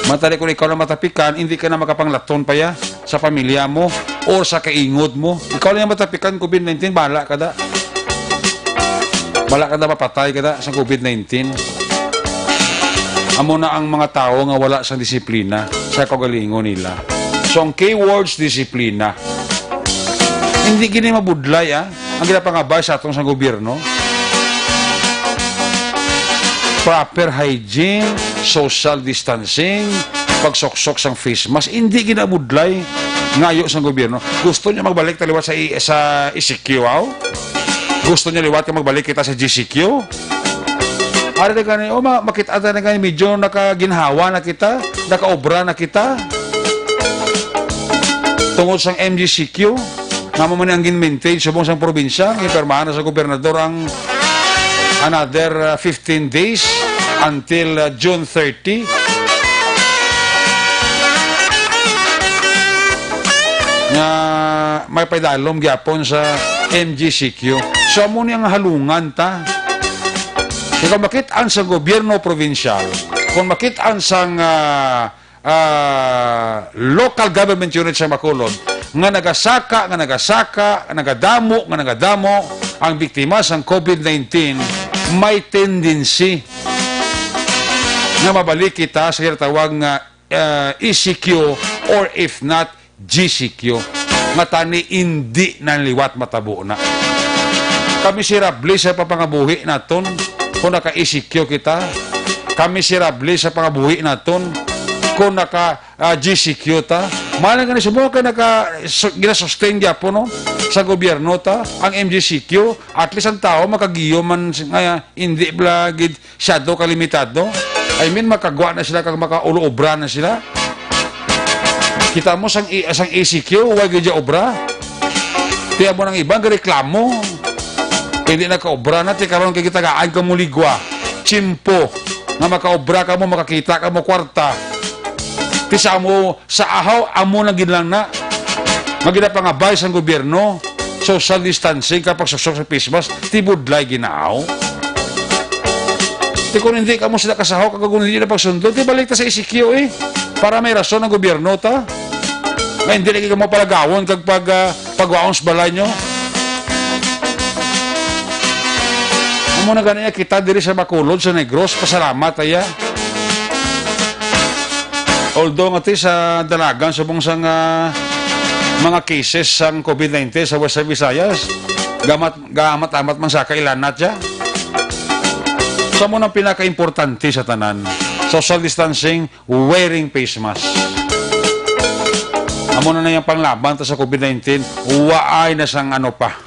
Matali kung ikaw na matapikan, hindi ka na makapanglaton pa ya sa pamilya mo or sa kaingod mo. Ikaw lang yung matapikan COVID nineteen, bala ka da. Bala ka da, mapatay ka da sa COVID nineteen. Amo na ang mga tawo nga wala sang disiplina sa kaugalingon nila. So, ang keywords, disiplina. Hindi gini mabudlay, ah, ang ginapangabay sa atong sang gobyerno. Proper hygiene, social distancing, pagsuksok sang face mask, hindi ginabudlay ngayo sang gobyerno. Gusto niya magbalik ta liwat sa i-, sa E C Q, aw? Gusto niya liwat nga magbalik kita sa G C Q? Ari na gani, oh, ma-, makita ta na gani, medyo nakaginhawa na kita, nakaobra na kita. Tungod sang M G C Q, nga mo man ang gin-maintain subong sang probinsya, ginpirmahan na sa gobernador ang another, uh, fifteen days until, uh, June thirty. Nga may paidalom gyapon sa M G C Q. So, amo ni ang halungan ta. Kung makit-an sa gobyerno probinsyal, kung makit-an sang, ah, ah, local government unit sa Bacolod, nga nagasaka, nga nagasaka, nagadamo, nga nagadamo ang biktima sang COVID nineteen, may tendency nga mabalik kita sa ginatawag nga, ah, E C Q, or if not, G C Q, nga tani indi na liwat matabo na. Kami miserable sa papangabuhi naton kung naka-E C Q kita. Kami miserable sa pangabuhi naton kung naka, ah, G C Q ta. Mahal nga ni subong kay naka, su-, ginasustain gyapon, no, sa gobyerno ta ang M G C Q. At least ang tao makagiyo man s-, nga indi bala gid siyado kalimitado. I mean, makagwa na sila kag makaulaobra na sila. Kita mo sang i-, sang E C Q, wa gyud siya obra. Tiya mo nang iban gareklamo. Hindi na kaobra na, ti karon kay gitagaan ka mo ligwa. Tiyempo nga makaobra ka mo, makakita ka mo kwarta. Ti sa mo Sa ahaw, amo na gid lang na nga ginapangabay sang gobyerno, social distancing, kag pagsuksok sa face mask, ti budlay ginaaw. Ti kung hindi kamo sila kasahaw, kag kung hindi na pagsundo, ti balik ta sa E C Q, eh, para may rason ang gobyerno ta. Nga hindi lagi kamo palagawon kag pag, ah, pagwaon sa balay nyo. Amo na gani kita diri sa Bacolod, sa Negros, pasalamat, aya. Although nga ti sa dalagan subong sang, ah, mga cases sang COVID nineteen sa Western Visayas, gamat-, gaamat-amat man sa kailanat siya. So, amo nang pinakaimportante sa tanan. Social distancing, wearing face mask. Amo na na yung panglaban ta sa COVID nineteen. Waay na sang ano pa.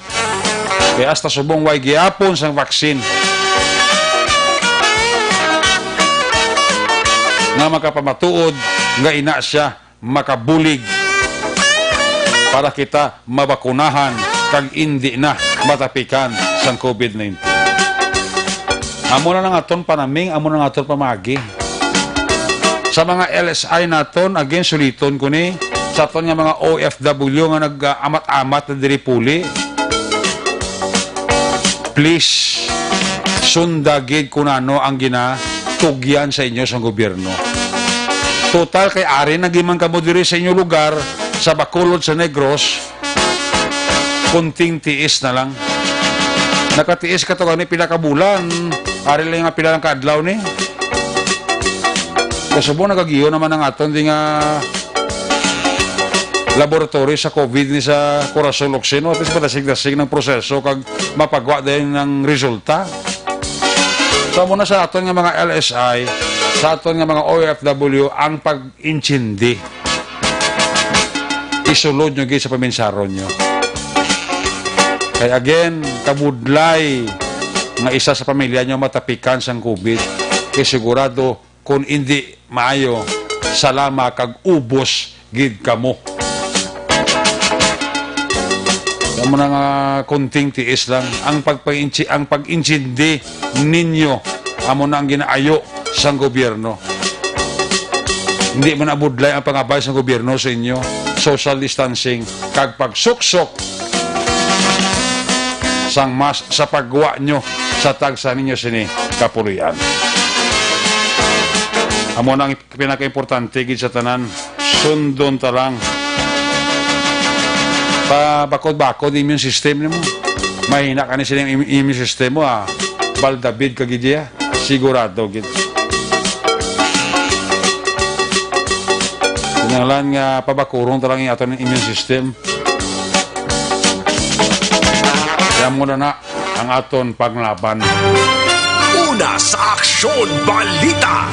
Kaya hasta subong way gihapon sang vaccine nga makapamatuod nga ina siya makabulig para kita mabakunahan kag indi na matapikan sang COVID nineteen. Amo na lang aton panaming, amo na lang aton pamagi. Sa mga L S I naton, again, suliton ko ni, sa aton nga mga O F W nga nag-amat-amat na diri puli, please, sunda gid kun ano ang ginatugyan sa inyo sang gobyerno. Total, kay ari na gid man kamo diri sa inyo lugar, sa Bacolod, sa Negros, kunting tiis na lang. Nakatiis ka to gani pila ka bulan, ari lang nga pila lang ka adlaw ni. Kasubo, nagagiyo naman ang aton di nga laboratory sa COVID ni sa Corazon Oxino. At least madasig-dasig ng proseso kag mapagwa din ng resulta. So, amo na sa aton nga mga L S I, sa aton nga mga O F W, ang pag-intindi. Isulod nyo gid sa paminsaron nyo. Kay again, kabudlay nga isa sa pamilya nyo matapikan sang COVID, kay sigurado, kun indi maayo, salama kag ubos gid kamo. Amo na nga kunting tiis lang. Ang pagpainti-, ang pag-intindi ninyo, amo na ang ginaayo sang gobyerno. Hindi man abudlay ang pangabay sa gobyerno sa inyo, social distancing, kag pagsuksok sang mask sa pagwa nyo sa tagsa ninyo sini kapuloy-an. Amo na ang pinakaimportante gid sa tanan, sundon ta lang. Pabakod-bakod immune system nimo. Mahina ka ni sila im-, immune system mo, ah. Baldabid ka gid, ah. Sigurado gid. Kinahanglan nga pabakuron ta lang ang aton immune system. Kaya mo na na ang aton panglaban. Una sa Aksyon Balita.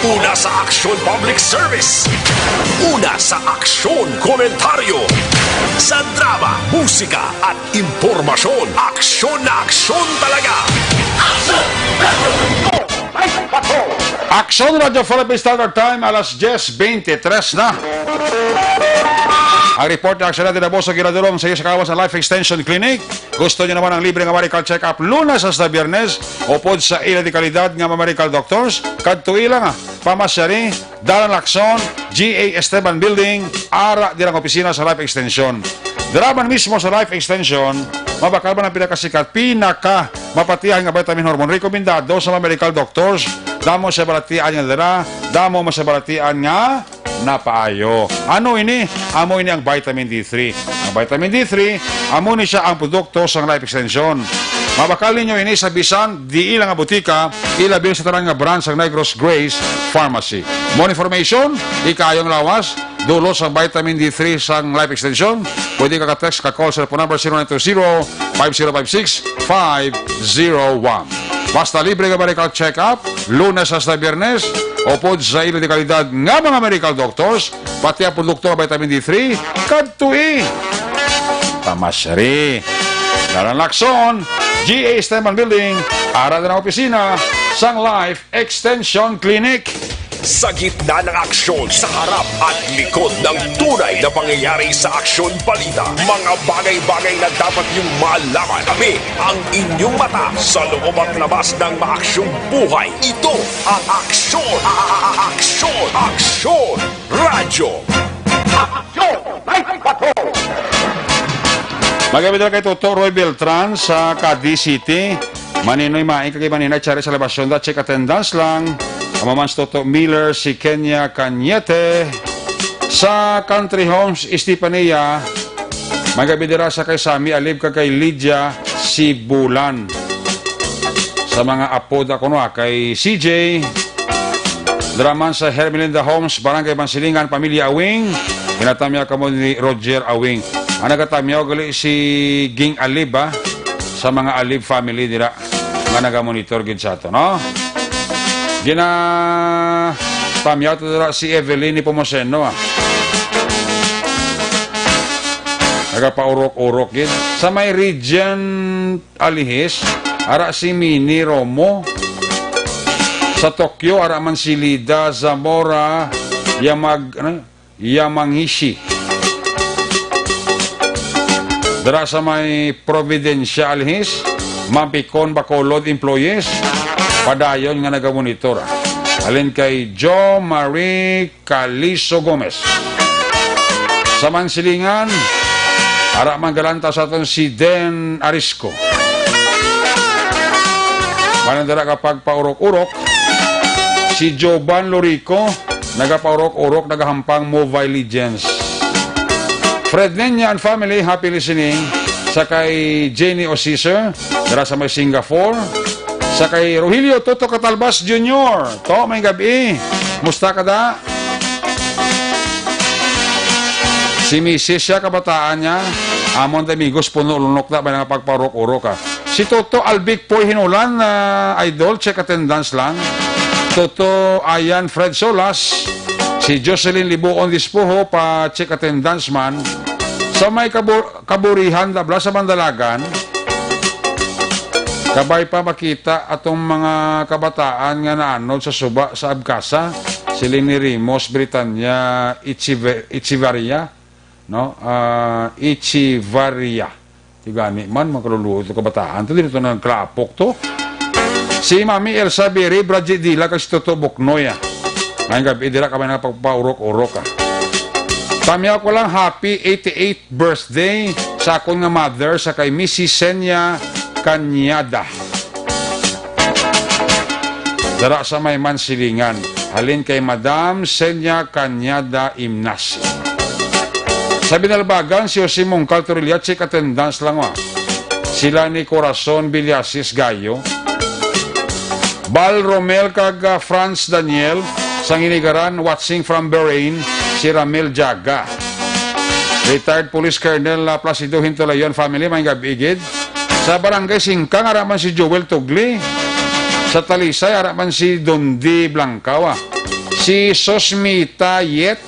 Una sa Aksyon Public Service. Una sa Aksyon Komentaryo. Sa drama, musika, at impormasyon. Aksyon na aksyon talaga. Aksyon Radyo Philippine Standard Time, alas diyes beintitres na. Ang report ng aksyon natin na boss ang ginadulong sa iyo sa kawan sa Life Extension Clinic. Gusto niyo naman ang libre nga medical check-up Lunes hasta Biyernes, upod sa ila di kalidad nga mga medical doctors, kadtoi lang, ah, pamasyari, Dalan Lacson, G A Esteban Building, ara dira ang opisina sa Life Extension. Dira man mismo sa Life Extension, mabakal man ang pinakasikat, pinaka mapatihan nga vitamin hormone, rekomendado sa mga medical doctors. Damo siya balatian nga dira, damo man siya balatian nga napaayo. Ano ini? Amo ini ang vitamin D three. Ang vitamin D three, amo ni siya ang produkto sang Life Extension. Mabakal ninyo ini sa bisan diin lang nga butika, ilabi sa tanan nga branch sang Negros Grace Pharmacy. More information, ikayong lawas, dulo sa vitamin D three sang Life Extension, pwede ka ka-text, ka-call sa phone number zero nine two zero, five zero five six, five zero one. Basta libre nga medical check-up, Lunes hasta Biyernes, upod sa ila di kalidad nga mga medical doctors, pati ang produkto nga vitamin D three, kadtoi. Pamasyari. Dalan Lacson, G A Esteban Building, ara na ang opisina sang Life Extension Clinic. Sa gitna ng aksyon, sa harap at likod ng tunay na pangyayari sa Aksyon Balita, mga bagay-bagay na dapat niyong malaman. Kami ang inyong mata sa loob at labas ng maaksyong buhay. Ito ang Aksyon! A-, a-, a-, Aksyon! Aksyon! Radyo! Aksyon! Live Patrol! Magabidal kay Toto Roy Beltran sa Cadiz City. Maninoy maing kag maninay, Charis Salvacion, da check attendance lang. Amo man si Toto Miller, si Kenya Cañete. Sa Country Homes, Estefania, may gabi dira sa kay Sammy Alib kag kay Lydia Sibulan. Sa mga apo da kuno, ah, kay C J, dira man sa Hermelinda Homes, Barangay Mansilingan, Pamilya Awing, ginatamyaw kamo ni Roger Awing. Ang nagatamyaw gali si Ging Alib, ah, sa mga Alib family dira nga nagamonitor gid sa ato, no? Gina-, tamyaw to dira si Evelyn ni Pomoseno, ah. Nagapaurok-urok gid. Sa may Regent Alihis, ara si Mini Romo. Sa Tokyo, ara man si Lida Zamora Yamag-, ano? Yamangishi. Dira sa may Providencia, Alhis, Mampikon, Bacolod, employees, padayon nga nagamonitor. Halin kay Jo Marie Caliso Gomez. Sa Mansilingan, ara man galanta sa aton si Den Arisco. Manandara ka pagpaurok-urok, si Joban Lorico, nagapaurok-urok, nagahampang Mobile Legends. Fred Nenya and family, happy listening. Sa kay Jenny Osiser, dira sa may Singapore. Sa kay Rogelio Toto Catalbas Junior. To, may gabi. Musta ka da? Si misis siya, kabataan niya. Amon da amigos, puno lunok da, may nga pagpaurok-urok, ah. Si Toto Albic Poy Hinulan, ah, idol, check attendance lang. Toto Ayan Fred Solas, si Jocelyn Libuon Dispuho pa check attendance man. Sa may kabu-, kaburihan, dabla sa Mandalagan, kabay pa makita atong mga kabataan nga naanod sa suba sa Abkasa, siling ni Rimos Britanya Echive-, Echevarria, no? Ah, Echevarria. Ti gani man, makaluluto kabataan to, dito nagklapok to. Si Mami Elsa Biri, Bradji Dila, kag si Toto Buknoy, ah. Maayong gab-i, dira ka man nagpapaurok-urok, ah. Tamyaw ko lang, happy eighty-eighth birthday sa akon nga mother, sa kay Missus Senya Cañada. Dara sa may Mansilingan, halin kay Madam Senya Cañada Imnasi. Sa Binalbagan, si Jose Mongcal Torilla, check attendance lang, wa. Sila ni Corazon Villasis Gayo. Bal Romel kag, ah, Franz Daniel, sa Nginigaran, watching from Bahrain, si Ramil Jaga. Retired Police Colonel, ah, Placido Hintulayon family, maayong gab-i gid. Sa Barangay Singkang, ara man si Joel Tugli. Sa Talisay, ara man si Dondi Blancawa. Si Sosmita Yet,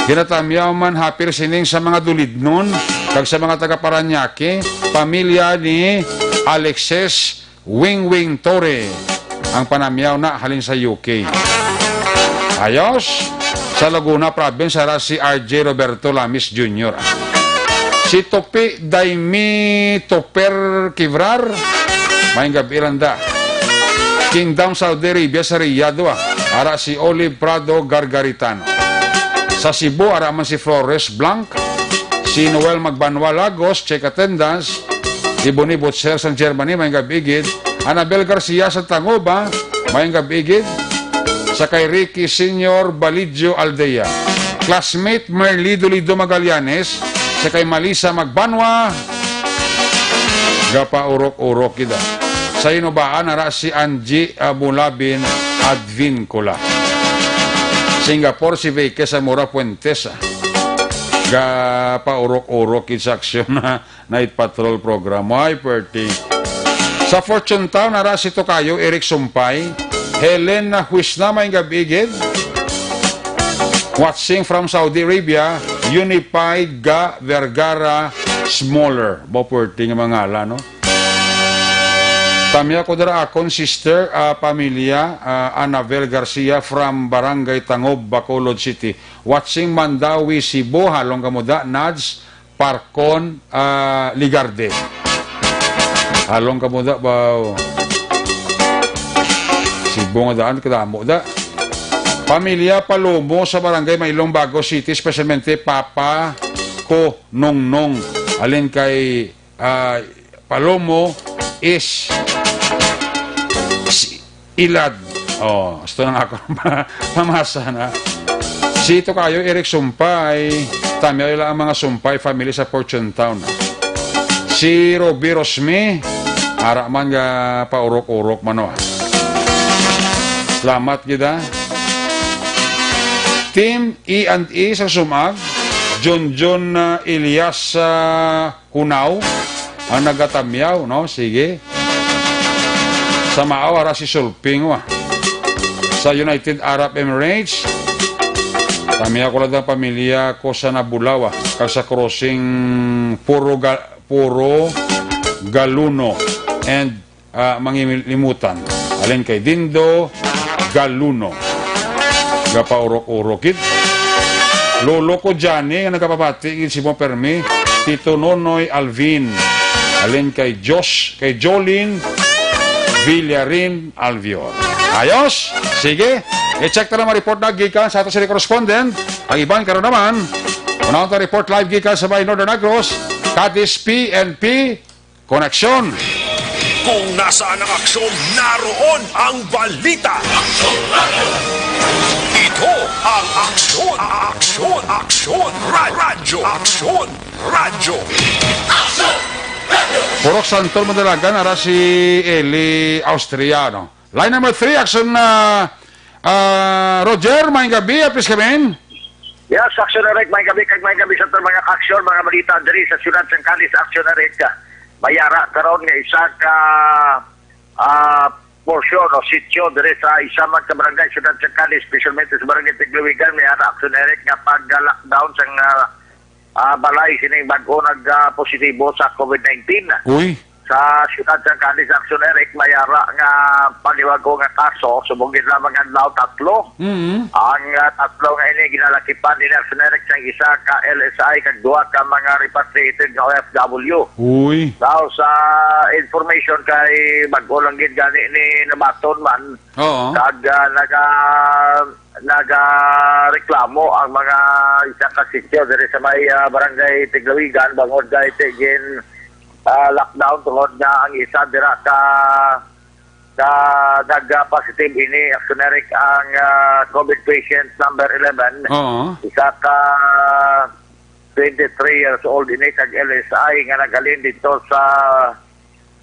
ginatamyaw man, happy listening sa mga Dulidnon kag sa mga taga Parañaque, pamilya ni Alexis Wingwing Torre. Ang panamyaw na halin sa U K. Ayos. Sa Laguna Province, ara si R J Roberto Lamis Junior. Si Topi Daimi Toper Kivrar, maayong gab-i lang da. Kingdom Saudi Arabia sa Riyadh, ah. Ara si Olive Prado Gargaritano. Sa Cebu, ara man si Flores Blanc, si Noel Magbanwa Lagos, check attendance. Iboni Butcher sa Germany, maayong gab-i gid. Anabel Garcia sa Tangoba, maayong gab-i gid. Sa kay Ricky Senior Balidio Aldea. Classmate Merly Dolido Magallanes, sa kay Malisa Magbanwa, gapaurok-urok gid, ah. Sa Hinubaan, ara si Angie, ah, Bulabin Advincula. Singapore, si Vicky Zamora Fuentes, ah. Gapaurok-urok gid sa aksyon, ah. Night Patrol Program. Ay, pwerte. Sa Fortune Town, ara si Tokayo Eric Sumpay, Helen Huisna, maayong gab-i gid. Watching from Saudi Arabia, Unified Ga Vergara Smaller. Ba, pwerte nga mga ngalan, no? Tamyaw ko dira akon sister, ah, pamilya, ah, Annabel Garcia from Barangay Tangob, Bacolod City. Watching Mandaue, Cebu, halong kamo da, Nads, Parcon, ah, Ligarde. Halong kamo da, baw. Cebu nga daan, kadamo da. Pamilya Palomo sa Barangay Mailong, Bago City, especialmente Papa ko Nongnong. Halin kay, ah, Palomo is si Ilad. Oh, gusto na nga ako pamasa na. Si Tokayo Eric Sumpay, tamyaw ila ang mga Sumpay family sa Fortune Town. Si Ruby Rosme, ara man nga paurok-urok man, oh. Salamat gid, ah. Team E and E sa Sumag, Junjun, ah, Elias, ah, Hunaw ang nagatamyaw, no? Sige. Sa Maaw, ara si Sulping, wa. Sa United Arab Emirates, tamyaw ko lang ang pamilya ko sa Nabulawa, kag sa crossing Puro Ga-, Puro Galuno and, ah, Mangilimutan. Alin kay Dindo Galuno. Gapaurok-urok gid. Lolo ko Johnny nga nagapabati gid si Mo Permi, Tito Nonoy Alvin. Alin kay Josh, kay Jolene Villarin Alvior. Ayos? Sige. I-check ta na ang report na gikan sa ato sa correspondent. Ang iban karon naman, unahon ta report live gikan sa may Northern Negros, Cadiz P N P Koneksyon. Kung nasaan ang aksyon, naroon ang balita. Ito ang Aksyon, Aksyon, Aksyon, Ra-, Radyo, Aksyon, Radyo. Purok Santol, Madalagan, ara si Eli Austriano. Line number three, Aksyon, ah, ah, Roger, maayong gabi, apis kami. Yes, Aksyon Eric, maayong gabi, kag maayong gabi sa aton mga aksyon, mga balita diri sa siyudad sang Cadiz, Aksyon Eric. May ara karon nga isa ka, ah, porsyon o sitio diri sa isa man ka barangay, siyudad sang Cadiz, especialmente sa barangay Tigluwigan, may ara, Aksyon Eric, nga pag-lockdown sang, ah, ah, balay sining bag-o nag, ah, positibo sa COVID nineteen. Uy. sa siyudad sang Cadiz, Action Eric, may ara nga panibago nga kaso. Subong gid lamang adlaw, tatlo. Mm. Ang, ah, tatlo nga ini ginalakipan ni Action Eric, sang isa ka L S I kag duha ka mga repatriated nga O F W. Uy. Now, sa information kay bag-o lang gid gani ni nabaton man, Oo. Kag, ah, naga-, nagareklamo ang mga isa ka sityo diri sa may, ah, barangay Tiglawigan bangod kay ti-, gin, ah, lockdown tungod nga ang isa dira ka, ka nag-positive ini, Action Eric, ang, ah, COVID patient number eleven. Oo. Isa ka twenty-three years old ini kag L S I nga naghalin dito sa,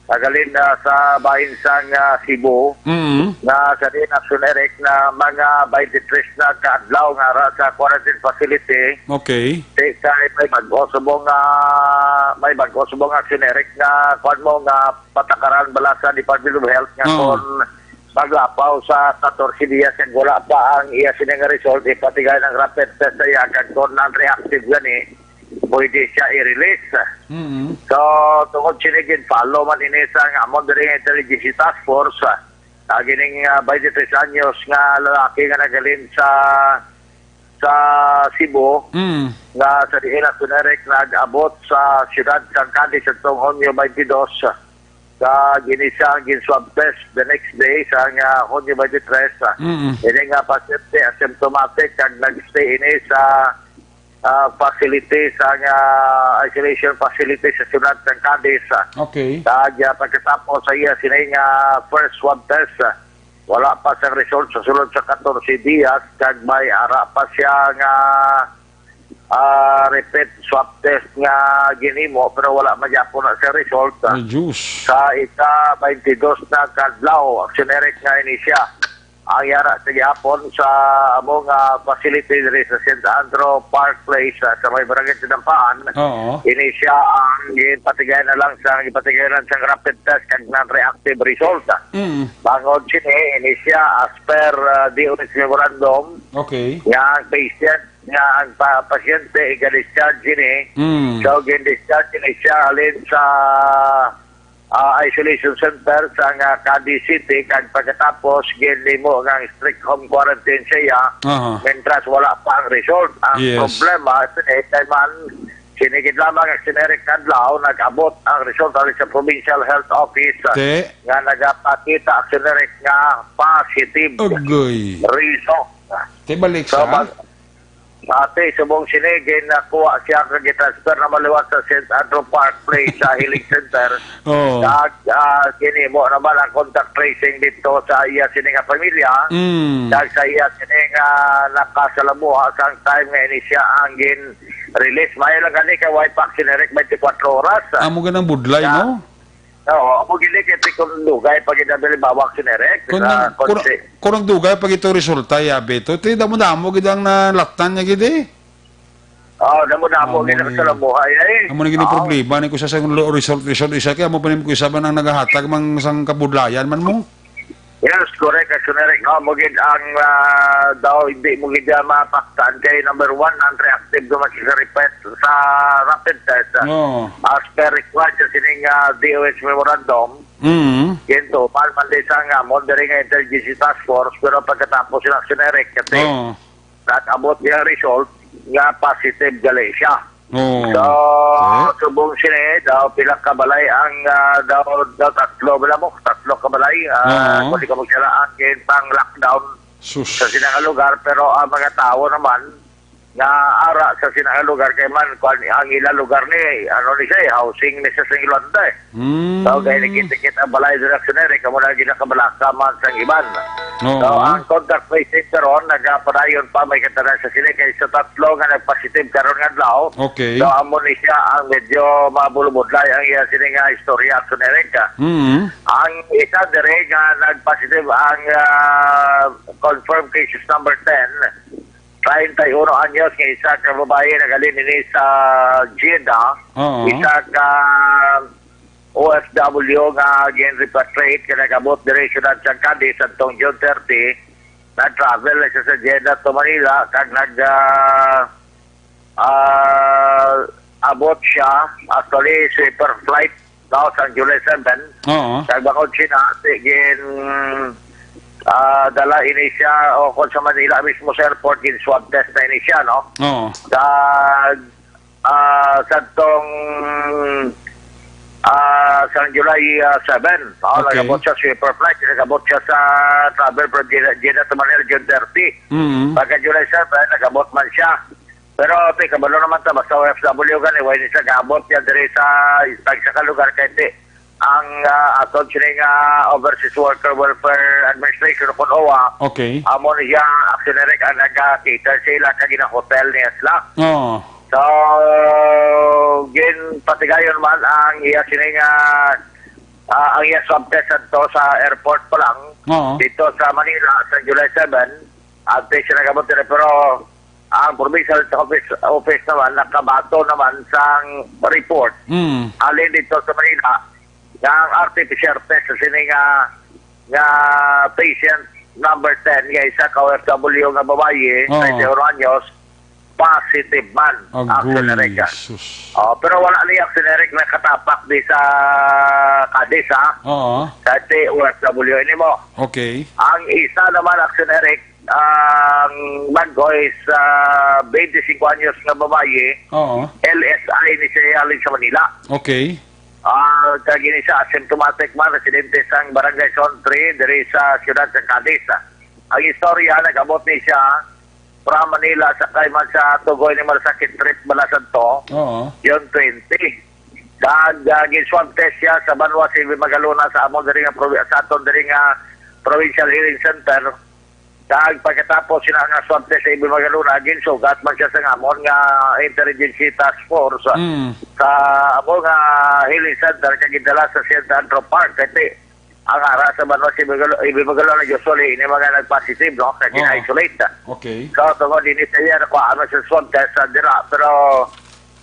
naghalin na sa bahin sang, ah, Cebu, Mm. nga sa din Action Eric na mga twenty-three na ka adlaw nga ara sa quarantine facility. Okay. Ti kay may bag-o subong nga, may bag-o subong nga Action Eric nga kuwan mo nga patakaran bala sa Department of Health nga Oo. Kon maglapaw sa katorse dias kag wala pa ang iya sini nga result, ipatigay ng rapid test sa iya kag kon non-reactive gani, pwede siya i-release. Mm. So, tungod sini gin-follow man ini sa nga amo diri nga Intelligence Task Force, ah, gining, ah, twenty-three anyos nga lalaki nga naghalin sa, sa Cebu, Mm. nga sa diin na Eric nag-abot sa siyudad sang Cadiz atong Hunyo twenty-two. Kag ini siya ang gin-swab test the next day sa nga Hunyo twenty-three. Mm. Ini nga pasyente asymptomatic kag nag-stay ini sa, ah, facility sa nga isolation facility sa siyudad sang Cadiz. Okay. Kag, ah, pagkatapos sa iya sini nga first swab test, ah, wala pa sang result sa sulod sa katorse dias kag may ara pa siya nga, ah, repeat swab test nga ginhimo pero wala man gyapon na siya result. Ay, Diyos. Sa ika twenty-two na kadlaw, Action Eric, nga ini siya ang yara sa gihapon sa amo nga facility diri sa Saint Andrew Park Place, ah, sa may barangay Tinampaan. Oo. Ini siya ang ginpatigay na lang sa, ginpatigay lang sa rapid test kag non-reactive result. Mm. Bangod sini, ini siya as per, ah, D O H memorandum Okay. nga ang patient, nga ang pa-, pasyente iga-discharge ini. Mm. So, gin-discharge ini siya halin sa, ah, isolation center sa nga Cadiz City, kag pagkatapos ginhimo nga strict home quarantine siya Aha. mentras wala pa ang result. Ang Yes. problema, sini kay man, sinigid lamang ang Action Eric kadlaw, nag-abot ang result halin sa Provincial Health Office, ah, Te. nga nagapakita ang Action Eric nga positive Agoy. result. Te, balik So, sa? mag-, Ate, subong sini, ginakuha siya kag gitransfer na maliwat sa Saint Andrew Park Place sa Healing Center. Oo. Kag, ah, ginhimo naman ang contact tracing dito sa iya sini nga pamilya. Mm. Kag sa iya sini nga nakasalamuha sang time nga ini siya ang gin-release. May lang gani kay way pa Action Eric twenty-four oras. Amo ganang budlay, Ya. no? Oo, amo gini kay ti kung dugay pa gid ang halimbawa, Action Eric, Kung sa nang, kung, konse- kung nang dugay pa gito resulta, yabi to, ti damo-damo gid ang nalatan niya gid eh. Oo, damo-damo Amo gid ang ni, salamuha, eh. amo na gid ang Oo. problema ni kung sa, sa lo-, result, result, isa kay amo pa ni kung isa ba nang nagahatag mang sang kabudlayan man mo? Yes, correct, Action Eric. No, mo gid ang, ah, daw hindi mo gid, ah, mapaktan kay number one, non-reactive naman siya sa repeat, sa rapid test, ah. Oo. As per required sa sining, ah, D O H memorandum, Mm. Ginto, man, man di sa nga, mo diri nga intelligence task force, pero pagkatapos sila Action Eric, kasi Oo. nag-abot niya result nga positive gali siya. Oo. So, Eh? subong sini, daw pila ka balay ang, ah, daw, daw tatlo, bala mo, tatlo ka balay, ah, Oo. kung di ka magsala, ang pang lockdown Sus. sa sinang lugar, pero ang mga tao naman, nga ara sa sinang lugar kay man, kwan, ang ila lugar ni, ano ni siya, eh, housing ni sa Singilante. Mm. So, kaya nakita-kita ang balay dira sa Nere, kamo na ginakabalaka man sa iban. Oo. So, ang contact tracing karon, nagapadayon pa may katanan sa sila kay sa tatlo nga nagpositive karon nga adlaw. Okay. So, amo ni siya ang medyo mabulubudlay ang iya sini nga istorya sa Nere ka. Mm. Ang isa dire nga nagpositive ang, ah, confirmed cases number ten, treinta y uno anyos nga isa ka babayi naghalin ini sa Jeddah, Oo. isa ka O F W nga gin-repatriate nga nag-abot diri sa siyudad sa Cadiz adtong June thirty, nag-travel na siya sa Jeddah to Manila kag nag, ah, ah, abot siya, actually, sleeper flight no, sang July seven. Oo. Kag bangod sina, ti gin, ah, dala ini siya, o kung sa Manila mismo sa airport, gin swab test na ini siya, no? Oo. Kag, ah, sadtong, ah, sang July, ah, seven, no? Okay. Nag-abot siya, sweeper flight, nag-abot siya sa travel from Jeddah, Jeddah to Manila, June thirty. Mm. Pagka July seven, nag-abot man siya. Pero, ti, kabalo naman ta, basta O F W gani, wala ni siya gaabot niya diri sa, sa isa ka lugar kay ti, ang, ah, aton sini nga Overseas Worker Welfare Administration o kun OWWA, Okay. amo ni siya, actually, ang nag-cater sa ila kag gina-hotel niya sila. Oo. So, ginpatigayon man ang iya sini nga, ah, ang iya swab test adto sa airport pa lang, Oo. dito sa Manila, sa July seven, at siya nag-abot diri, pero ang provincial office, office naman, nakabato naman sang report. Mm. Halin dito sa Manila, nga ang R T P C R test sa sini nga, nga patient number ten, nga isa ka O F W nga babayi, Oo. twenty-one anyos, positive man ang Agoy, Astrazeneca. Jesus. Oh, pero wala ni Astrazeneca nakatapak di sa Cadiz, ha? Oo. Kay ti O F W ini mo. Okay. Ang isa naman, Astrazeneca, ang bag-o is, ah, twenty-five anyos nga babayi, Oo. L S I ni siya, halin sa Manila. Okay. Ah, kag ini siya asymptomatic man, residente sang Barangay Zone three, diri sa siyudad sa Cadiz. Ang istorya, nag-abot ni siya from Manila, sakay man sa tugoy ni Malasakit Trip, Balasadto, Oo. June twenty. Kag, ah, gin-swab test siya sa banwa sa Ibe Magalona sa amon diri nga provi-, sa aton diri nga Provincial Healing Center. Kag pagkatapos sina nga swab test sa Ibe Magalona, ginsugat man siya sa amon nga Interagency Task Force Mm. sa amon nga Healing Center kag gidala sa Saint Andrew Park. Kay ti, ang ara sa banwa sa Ibe Magalona, Ibe Magalona, usually, ini mga nag-positive, no? Kag Oo. gina-isolate. Okay. So, tungod ini sa iya, nakuha na sa swab test sa dira, pero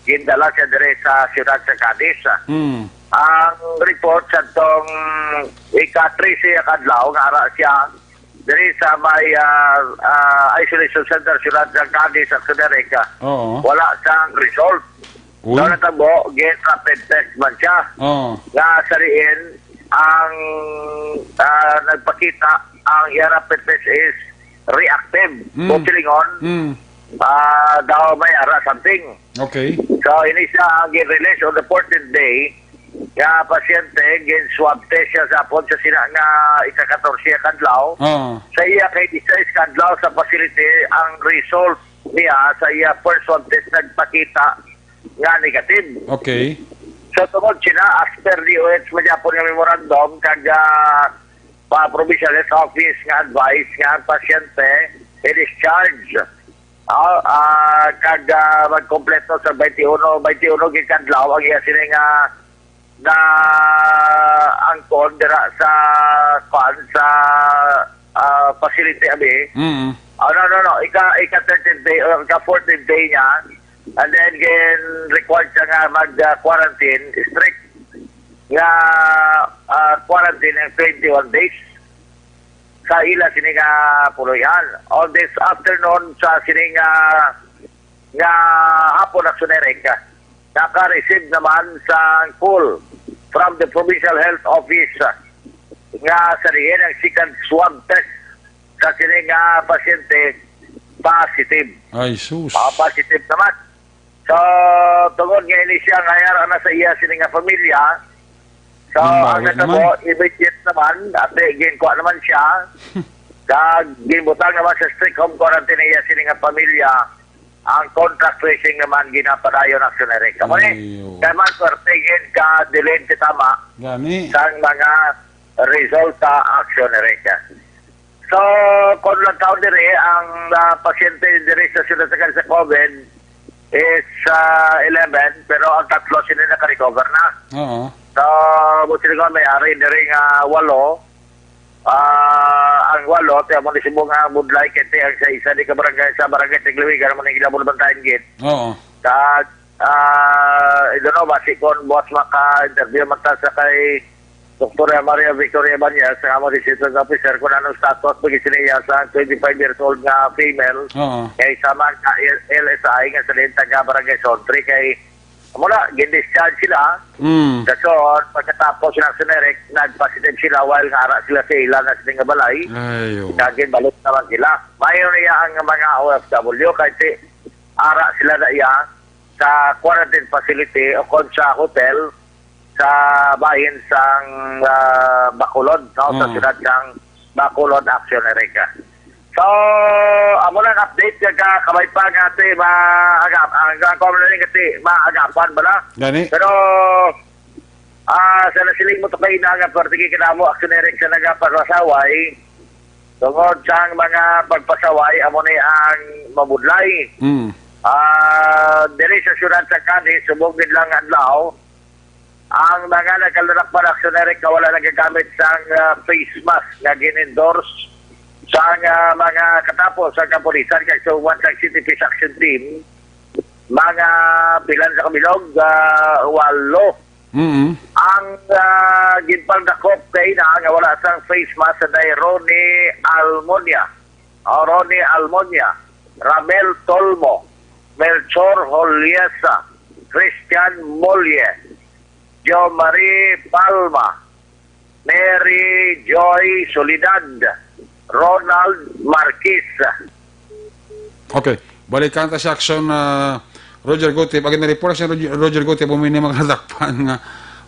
gindala siya dire sa siyudad sa Cadiz. Mm. Ang report sa tong ika-trese nga adlaw, nga ara siya diri sa may, ah, ah, isolation center, siyudad sa Cadiz, sa Federica. Oo. Wala sang result. Uy. So, natabo, gin-rapid test man siya. Oo. Nga sa diin, ang, ah, nagpakita, ang iya rapid test is reactive. Mm. Kung silingon, Mm. ah, daw may ara something. Okay. So, ini siya ang gin-release on the fourteenth day nga pasyente, gin-swab test siya sa hapon sa sina nga ika-katorse nga adlaw. Oo. Sa iya kay disais ka adlaw sa facility, ang result niya sa iya first swab test nagpakita nga negative. Okay. So, tungod sina, as per D O H man gyapon nga memorandum, kag, ah, pa Provincial Health Office nga advice nga ang pasyente i-discharge. Ah, ah, kag, ah, magkompleto sa twenty-one, twenty-one gid ka adlaw ang iya sini nga na angkon dira sa, kuan, sa, ah, facility, abi. Mm. Oh, no, no, no. Ika, ika thirteenth day, or ika fourteenth day niya. And then, again, required siya nga mag, ah, quarantine, strict nga, ah, quarantine ng twenty-one days sa ila sini nga puloy-an. On this afternoon, sa sini nga, nga hapon, Action Eric, naka-receive naman sa call from the Provincial Health Office, ah, nga sa diin ang second swab test sa sini nga pasyente positive. Ay, sus. Ah, positive naman. So, tungod nga ini siya nga yara na sa iya sini nga pamilya, so, ang Ginbawi natabo, naman. Immediate naman, ate, ginkuha naman siya, kag ginbutang naman sa strict home quarantine iya sini nga pamilya, ang contact tracing naman ginapadayon, Action Eric. Kamo ni, Ayo. Kay man, swerte gid ka, delayed ka tama, Gani. Sang mga resulta, Action Eric. So, kung lang taon diri, ang, ah, pasyente diri sa siyudad sa, sa COVID is, ah, eleven, pero ang tatlo sila naka-recover na. Oo. So, buti nga may ari diri nga walo. Ah, ang walo, ti amo ni Cebu nga budlay, kay ti ang sa isa di ka barangay, sa barangay Tiglawig, ano man ang ilang bantayan gid. Oo. Kag, ah, I don't know, basi kon buwas maka-interview man ta sa kay Doktora Maria Victoria Banyas, nga amo ni Citizen Officer, kung anong status pag niya sa twenty-five years old nga female, Oo. Kay sama ka L-, L S I nga sa diin taga Barangay Zone three, kay Amo na, gin-discharge sila. Mm. Dason, pagkatapos sila, Sir Eric, nag-positive sila while nga ara sila sa ila na sila nga balay. Ayo. Kag ginbalik naman sila. Mayo niya ang mga O F W kay si ara sila na iya sa quarantine facility o kon sa hotel sa bahin sang, ah, Bacolod, no? Sa Mm. siyudad sang Bacolod, Action Erica. So, amo lang update nga ka-, kabay pa nga ti maagap-, ang ako mo lang nga ti maagapan bala. Gani? Pero, ah, sa nasiling mo to kay na nga parte kay kinamo Action Eric sa nagapasaway, tungod sang mga pagpasaway, amo ni ang mabudlay. Mm. Ah, diri sa siyudad sa Cadiz, subong gid lang adlaw, ang mga nagkalalakpan Action Eric nga wala nagagamit sang, ah, face mask nga gin-endorse sang, ah, mga katapo sa kapulisan kag sa uban sa City Peace Action Team, mga pilan sa kabilog, ah, walo. Mm. Ang, ah, ginpangdakop kay na nga wala sang face mask sa day Ronnie Almonia. O Ronnie Almonia, Ramel Tolmo, Melchor Holiesa, Christian Molle, Jo Marie Palma, Mary Joy Soledad, Ronald Marquez. Okay. Balikan ta sa action, ah, Roger Gutip. Agi na report si Roger, Roger Gutip, kung may mga nadakpan nga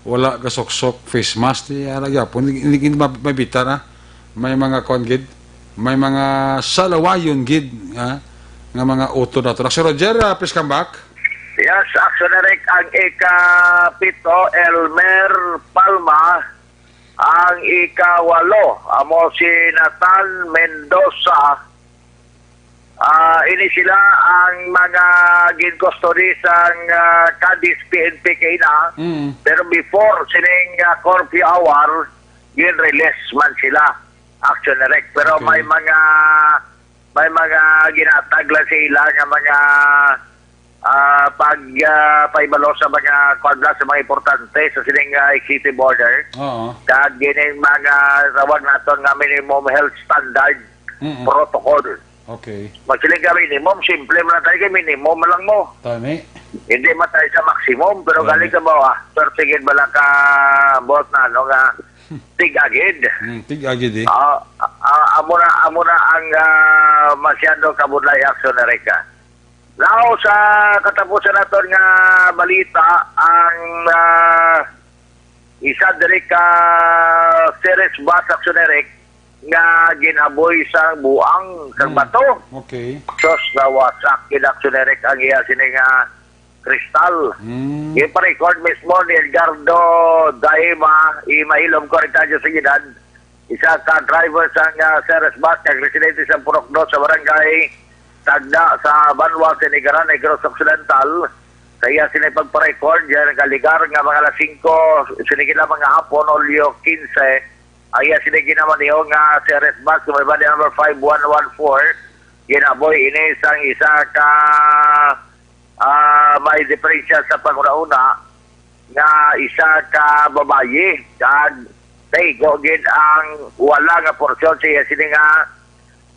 wala kasuksok face mask, di ara gyapon, hindi, hindi ma-, mabita na. May mga kuan gid, may mga salawayon gid, ah, nga mga utod nato. Si Roger, ah, please come back. Yes, Action Eric, ang ika-pito, Elmer Palma, ang ika-walo, amo si Nathan Mendoza. Ah, ini sila ang mga gin-custody sang, ah, Cadiz P N P kay na. Mm. Pero before sining, ah, curfew hour, gin-release man sila, Action Eric. Pero Okay. may mga, may mga ginatag lang sa ila nga mga, ah, pag, ah, pahibalo sa mga, kuwan lang, sa mga importante sa sining, ah, executive order. Oo. Kag gining mga tawag naton nga minimum health standard Mm-mm. protocol. Okay. Magsiling ka minimum, simple man tayo kay minimum man lang mo. Tani. Hindi man tayo sa maximum, pero Tani. galing ka ba, ah, pero sige, bala ka, buot na, ano nga, tig-agid. Mm, tig-agid eh. Ah, ah, amo na, amo na ang, ah, masyado kabudlay Action Erica. Now, sa katapusan naton nga balita, ang, ah, isa diri ka Ceres bus Action Eric nga ginaboy sa buang kag Hmm. bato. Okay. Sos, nawasak gid Action Eric ang iya sini nga kristal. Hmm. Gipa-record mismo ni Edgardo Daima, i mahilom ko rin sa edad, isa ka driver sang, ah, Ceres bus kag residente sa Purok Dos sa barangay Tagda sa Banwa, Sinigaran, Negros Occidental. Sa iya sini pagpa-record, diyan nagaligar nga mga alas singko, sini kila mga hapon, Hulyo kinse, ang iya sini ginamaniho nga Ceres bus, may bali number five one one four, ginaboy ini sang isa ka, ah, may diferensya sa panguna-una nga isa ka babayi, kag naigo gid ang wala nga porsyon sa iya sini nga,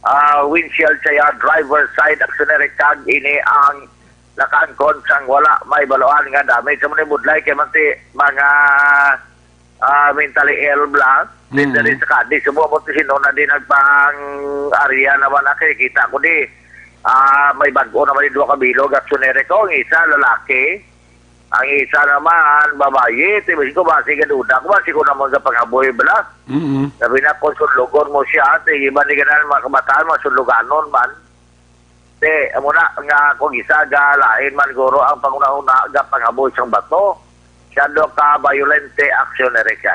ah, windshield sa iya driver's side, Action Eric, kag ini ang nakaangkon sang wala may baloan nga damage. Sa mga budlay kay man ti mga, ah, mentally ill bla. Mm. Diri sa Cadiz, subo mo ti sino na di nagpang-area naman na kay kita ko di, ah, may bag-o naman di duha ka bilog, Action Eric, ang isa lalaki, ang isa naman babayi. Ti, basi ko, basi ka duda ko, basi ko naman sa pangaboy bla. Mm-mm. Sabi na, kung sudlugon mo siya, ti, iba ni ganan, mga kabataan, mga sudluganon man. Te, amo na nga kung isa ga lain man guro ang panguna-una ga pangaboy sang bato. Siya do ka violente Action Erica.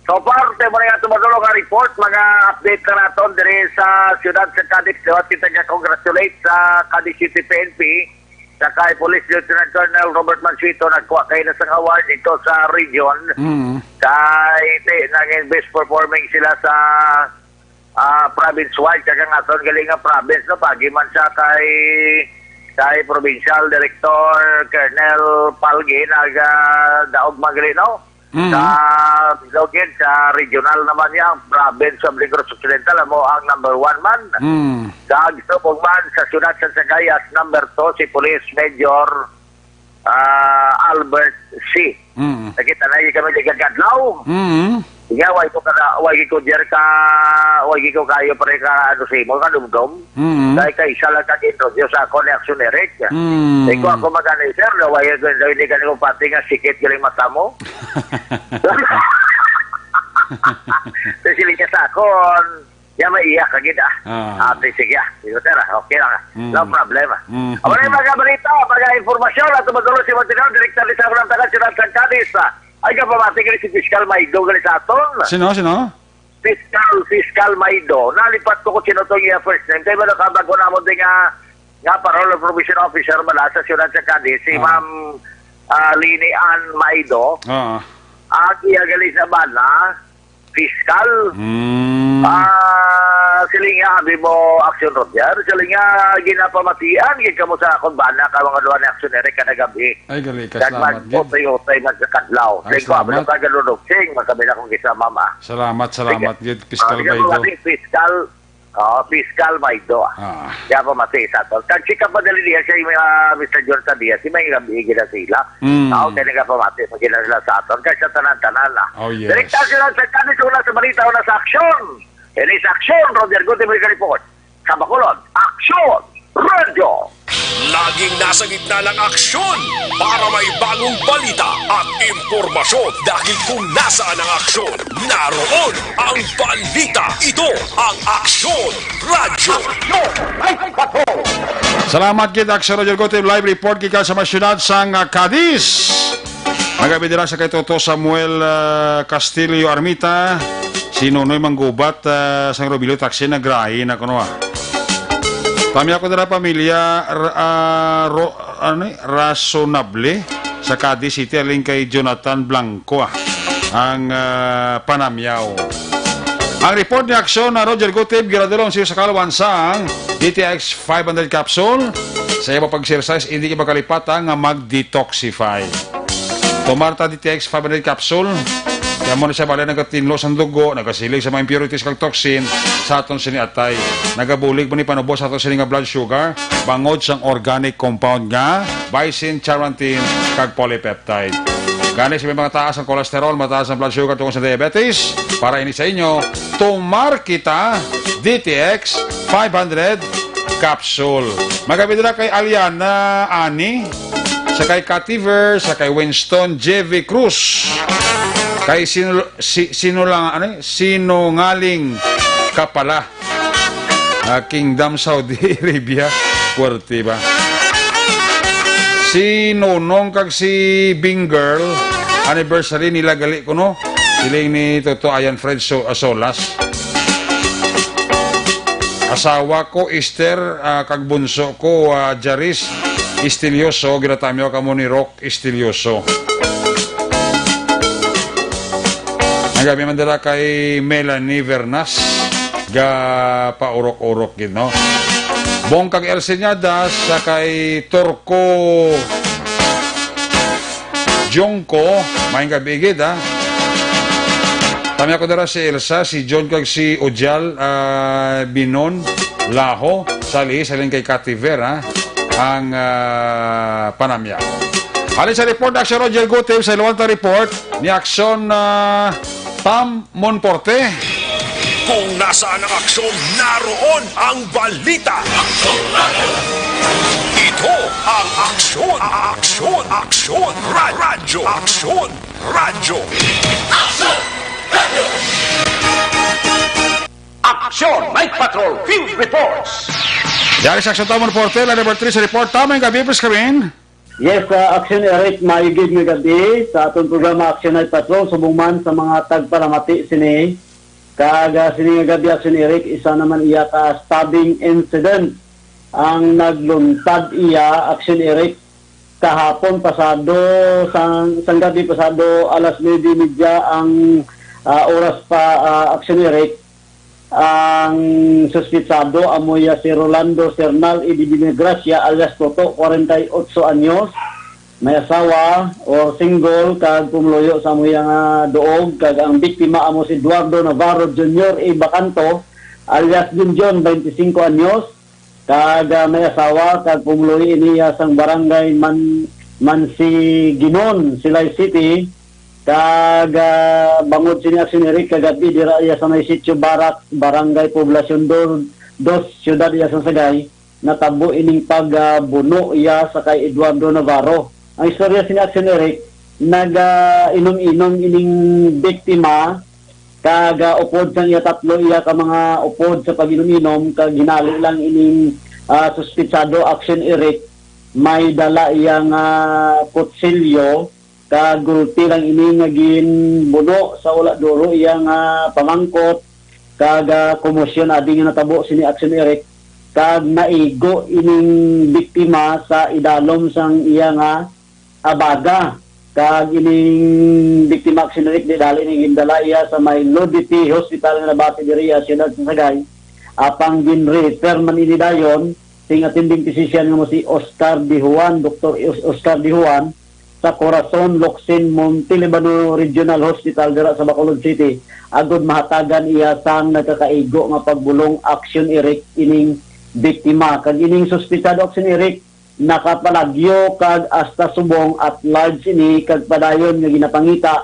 So far, te mo na nga tumatulong nga report, mga update na naton diri sa siyudad sa Cadiz. Liwat kita nga congratulate sa Cadiz City P N P, sa kay Police Lieutenant Colonel Robert Mansito, nagkuha kayo na sa award dito sa region. Mm. Kay, te, nangin best performing sila sa ah, province-wide, kag ang aton gali nga province, no, pagi man siya kay, kay Provincial Director Colonel Palgi, nagadaog man gali, no? Mm. Sa bilog gid, sa regional naman niya, ang province of Negros Occidental, amo ang number one man. Mm. Kag subong man sa siyudad sa Sagayas, number two, si Police Major ah, Albert C. Mm. Nakita na, di kami di kagadlaw. Mm. Nga, way ko kada, way ko, Jer, ka, way ko kayo, pre, ka, ano, si mo, kadumdom. Mm. Dahil ka isa lang ka introduce sa ako ni Action Eric. Mm. Ikaw ako magani, sir, na way ko, na hindi ka nimo pati nga sikit galing mata mo. Sa siling ka sa akon, ya maiyak ka gid, ah. Ah. Ah, sige, ah. Sige, sir, ah. Okay lang, ah. Mm. No problem, ah. Mm. Wala yung mga balita, mga impormasyon at mga tulos, yung mga tinaw, direkta ni sa unang taga, sila sa Cadiz, ah. Ay, kapamati ka ni si Fiscal Maido, gali sa aton. Sino, sino? Fiscal, Fiscal Maido. Nalipat ko kung sino to iya first name. Kaya wala ka bago na mo din nga, nga parol of probation officer bala sa siyudad sa Cadiz, si Ah. Ma'am, ah, Lini Ann Maido. Ah. Ang iya gali sa bana, Fiscal. Hmm. Ah, siling nga, abi mo, Action Roger. Siling nga, ginapamatian, gid kamo sa akong bana, ka mga duha ni Action Eric, kada gabi. Ay, gali ka, Kag salamat, gid. Mag-utay-utay, magkakadlaw. Ay, Sing ko, salamat. Abra ka, Galulog. Sing, magkabila kong isa, mama. Salamat, salamat, Sige. gid, Fiscal Ah, sige, Maido. mga Fiscal, ah, Fiscal Maido, ah. Ah. Kaya pa mati sa aton. Kag chika pa dali niya siya, yung, ah, Mister John Sabias, si may gabi, gila sila. Mm. Tao, kaya nga pamati, magkita sila sa aton. Kaya sa tanan-tanan, ah. Oh, yes. Direkta sila sa Cadiz, una sa balita, una sa aksyon. Ini sa aksyon, Roger Gutiérrez report. Sa Bacolod, Aksyon Radio. Laging nasa gitna ng aksyon para may bagong balita at impormasyon. Dahil kung nasaan ang aksyon, naroon ang balita. Ito ang Aksyon Radyo. Salamat gid, Aksyon Radyo Gutiérrez. Live report gikan sa mga syudad sang, ah, Cadiz. Magabi dira sa kay Toto Samuel, ah, Castillo Armita, si Nonoy Manggubat, ah, sang Robilio Taxi, nagrahi na kuno, ah. Kami ako dira pamilya, ra-, ah, ro-, ano ni? Rasonable sa Cadiz City, aling kay Jonathan Blanco, ah, ang, ah, panamyaw. Ang report ni Aksyon na Roger Gutib, giradulong sa Kalawan sang D T X five hundred capsule. Sa iya pag-exercise, hindi ka makalipatan nga mag-detoxify. Tomar ta D T X five hundred capsule. Kaya mo na siya bali nagatinlo sa dugo, nagasilig sa mga impurities kag toxin sa aton sini atay. Nagabulig mo ni panubos sa aton sini nga blood sugar, bangod sang organic compound nga bison, charantin, kag polypeptide. Gani, sa may mga taas ang cholesterol, mataas ang blood sugar tungod sa diabetes, para ini sa inyo, tumar kita D T X five hundred capsule. Magabi nila kay Aliana Ani, sa kay Kativer, sa kay Winston J V Cruz, kay sinu-, si, sino lang, ano, sinungaling ka pala. Ah, Kingdom Saudi Arabia, puwerte ba? Si Nonong kag si Bing Girl, anniversary nila gali kuno. Siling ni Toto Ayan Fred So-, ah, Solas. Asawa ko, Esther, ah, kag bunso ko, ah, Jaris Estilioso, ginatamyaw kamo ni Rock Estilioso. Ang gabi man dala kay Melanie Vernas, ga paurok-urok gid, no? Bong kag Elsie Ñadas, sa kay Turco Jongko, maayong gabi gid, ha? Kami ako dara si Elsa, si John kag si Ojal, ah, Binon, Laho, Sali, salin kay Kati Vera, ang, ah, panamya. Halin sa report, Action Roger Gutib, sa Ilawanta Report, ni Action, ah, Pam Monporte. Kung nasaan ang aksyon, naroon ang balita. Ito ang Aksyon, Aksyon, Aksyon, Ra-, Radyo, Aksyon, Radyo. Aksyon Night Patrol Field Reports. Yari sa Aksyon Pam Monporte, line number three sa report. Tama yung gabi, please come in. Yes, uh, Action Eric, maayong gabi sa aton programa Action Night Patrol. Subong man sa mga tagpalamati sini, kag, uh, sini nga gabi, Action Eric, isa naman iya ka stabbing incident ang nagluntad iya, Action Eric, kahapon pasado, sang, sang gabi pasado, alas nuebe y media ang, uh, oras pa, uh, Action Eric. Ang suspitsado amo iya si Rolando Sernal Idibinagracia alias Toto, kwarenta y otso anyos, may asawa or single kag pumuluyo sa amo iya nga duog, kag ang biktima amo si Eduardo Navarro Junior A Bacanto alias Junjun, twenty-five anyos, kag, ah, may asawa kag pumuluyo ini iya sang barangay Man-, Mansiginon, Silay City, kag, ah, bangod sini aksyon, Eric, kagab-i dira iya sa may Sitio Barak, Barangay Poblacion Dor-, Dos, Siyudad iya sa Sagay, natabo ining pagbuno iya sa kay Eduardo Navarro. Ang istorya sini aksyon, Eric, nag, ah, inom-inom ining biktima, kag, ah, upod sang iya tatlo iya ka mga upod sa pag-inom-inom, kag hinali lang ining, ah, suspitsado aksyon, Eric, may dala iya nga kutsilyo, kag gulti lang ini nga ginbuno sa wala duro iya nga pamangkot, kag, ah, komosyon adi nga natabo sini aksyon, Eric, kag naigo ining biktima sa idalom sang iya nga abaga. Kag ining biktima, aksyon, Eric, di dali ni gindala iya sa may Loditi Hospital nga nabati diri sa siyudad sa Sagay. Apang gin-refer man ini dayon sing attending physician nga mo si Oscar De Juan, Doktor Os-, Oscar De Juan, sa Corazon Locsin Montelibano Regional Hospital dira sa Bacolod City, agod mahatagan iya sang nagkakaigo nga pagbulong, aksyon, Eric, ining biktima. Kag ining suspitsado, aksyon, Eric, nakapalagyo kag hasta subong at large ini kag padayon nga ginapangita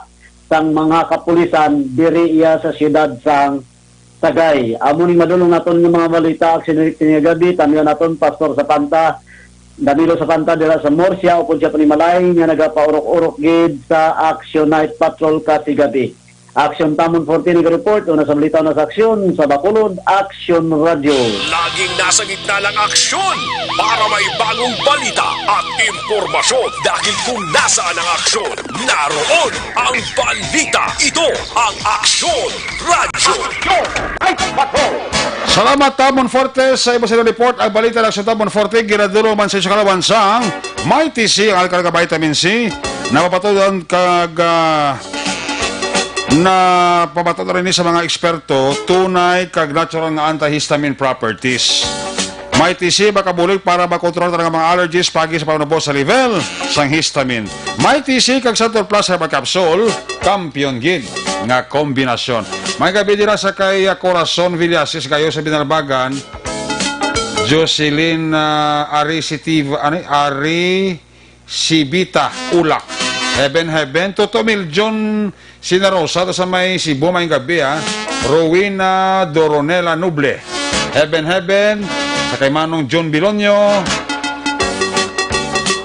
sang mga kapulisan diri iya sa siyudad sang Sagay. Amo ning madulong naton nga mga balita, aksyon, Eric, sini nga gab-i. Tamyo naton, Pastor Sapanta, Danilo Sapanta dira sa Murcia, upod siya panimalay nga nagapaurok-urok gid sa Action Night Patrol kasi gab-i. Action Tamon Forte nag-report, una sa balita, una sa aksyon, sa Bacolod, Action Radio. Laging nasa gitna ng aksyon para may bagong balita at impormasyon, dahil kung nasaan ang aksyon, naroon ang balita. Ito ang Aksyon Radyo. Salamat, Tamon Forte, sa imo sa report. Ang balita ng Aksyon Tamon Forte, ginadulong man sa inyong kalawan sang Mighty C, ang alkal nga vitamin C, napapatudan kag, ah, napapatudan rin sa mga eksperto, tunay kag natural nga antihistamine properties. Mighty C makabulig para makontrol ang mga allergies pagi sa panubos sa level sang histamine. Mighty C kag Santon Plus Herbal Capsule, kampiyon gid nga kombinasyon. May gab-i dira sa kay, ah, Corazon Villasis, Gayo sa Binalbagan, Jocelyn, ah, Arisitiva, ano, Ari Sibita Ulak. Heaven, heaven. Toto Miljon Sinarosa, to sa may Cebu, may gab-i, ah. Rowena Doronela Noble. Heaven, heaven. Sa kay Manong John Bilonyo.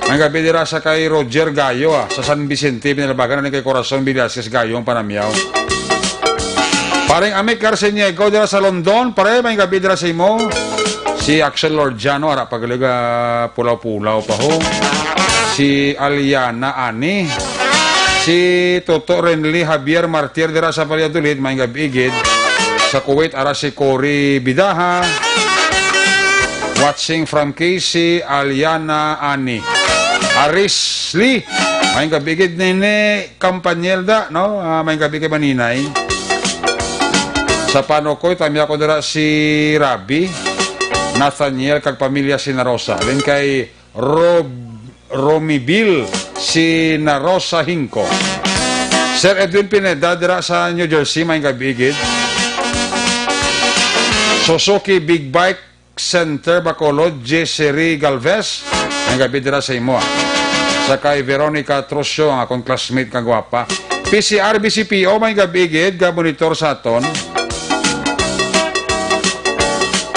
May gab-i dira sa kay Roger Gayo, ah. Sa San Vicente, Binalbagan, na kay Corazon Villasis Gayo ang panamyaw. Paring Amik Carceniego dira sa London, pare, may gab-i dira sa imo. Si Axel Lorgiano, ara pa galing, ah, pulaw-pulaw pa ho. Si Aliana Ani. Si Toto Renly Javier Martir dira sa Valladolid, may gab-i gid. Sa Kuwait, ara si Cory Bidaha. Watching from K C, Aliana Ani. Aris Lee, may gab-i gid nini. Campanielda, no? Ah, may gab-i kay Maninay. Sa Panukoy, tamya ko dira si Rabi, Nathaniel, kag pamilya Sinarosa. Din kay Rob-, Romibil Sinarosa Hingko. Sir Edwin Pineda, dira sa New Jersey, may gab-i gid. Suzuki Big Bike Center, Bacolod, Jessery Galvez, may gab-i dira sa imo, ah. Sa kay Veronica Trosio, ang akong classmate nga gwapa. P C R B C P O, may gab-i gid, ga-monitor sa aton.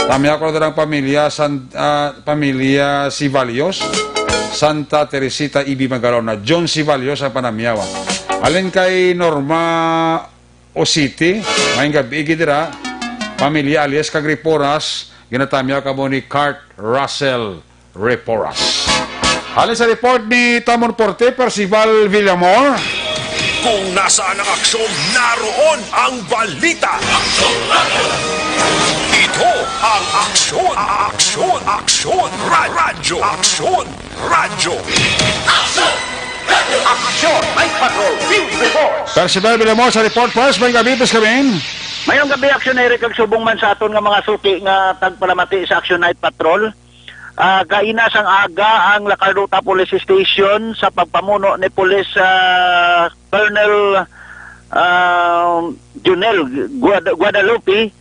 Tamya ko na ang pamilya, San-, ah, pamilya Sivalios, Santa Teresita, Ibi Magalona. John Sivalios ang panamyaw, ah. Alin kay Norma Ositi, may gab-i gid dira. Pamilya alias kag Reporas, ginatamyaw kamo ni Kurt Russell Reporas. Halin sa report ni Tamon Porte, Percival Villamor. Kung nasaan ang aksyon, naroon ang balita. Ito ang Aksyon, Aksyon, Aksyon, Ra-, Radyo, Aksyon, Radyo. Aksyon! Aksyon! Night Patrol Field Report! Percival Villamor sa report, Pers. May gab-i, Pers, kami. Mayong gab-i, Aksyon Eric, kag subong man sa aton nga mga suki nga tagpalamati sa Aksyon Night Patrol. Ah, kaina sang aga ang La Carlota Police Station sa pagpamuno ni Police, ah, Colonel, ah, Junel Guad-, Guadalupe,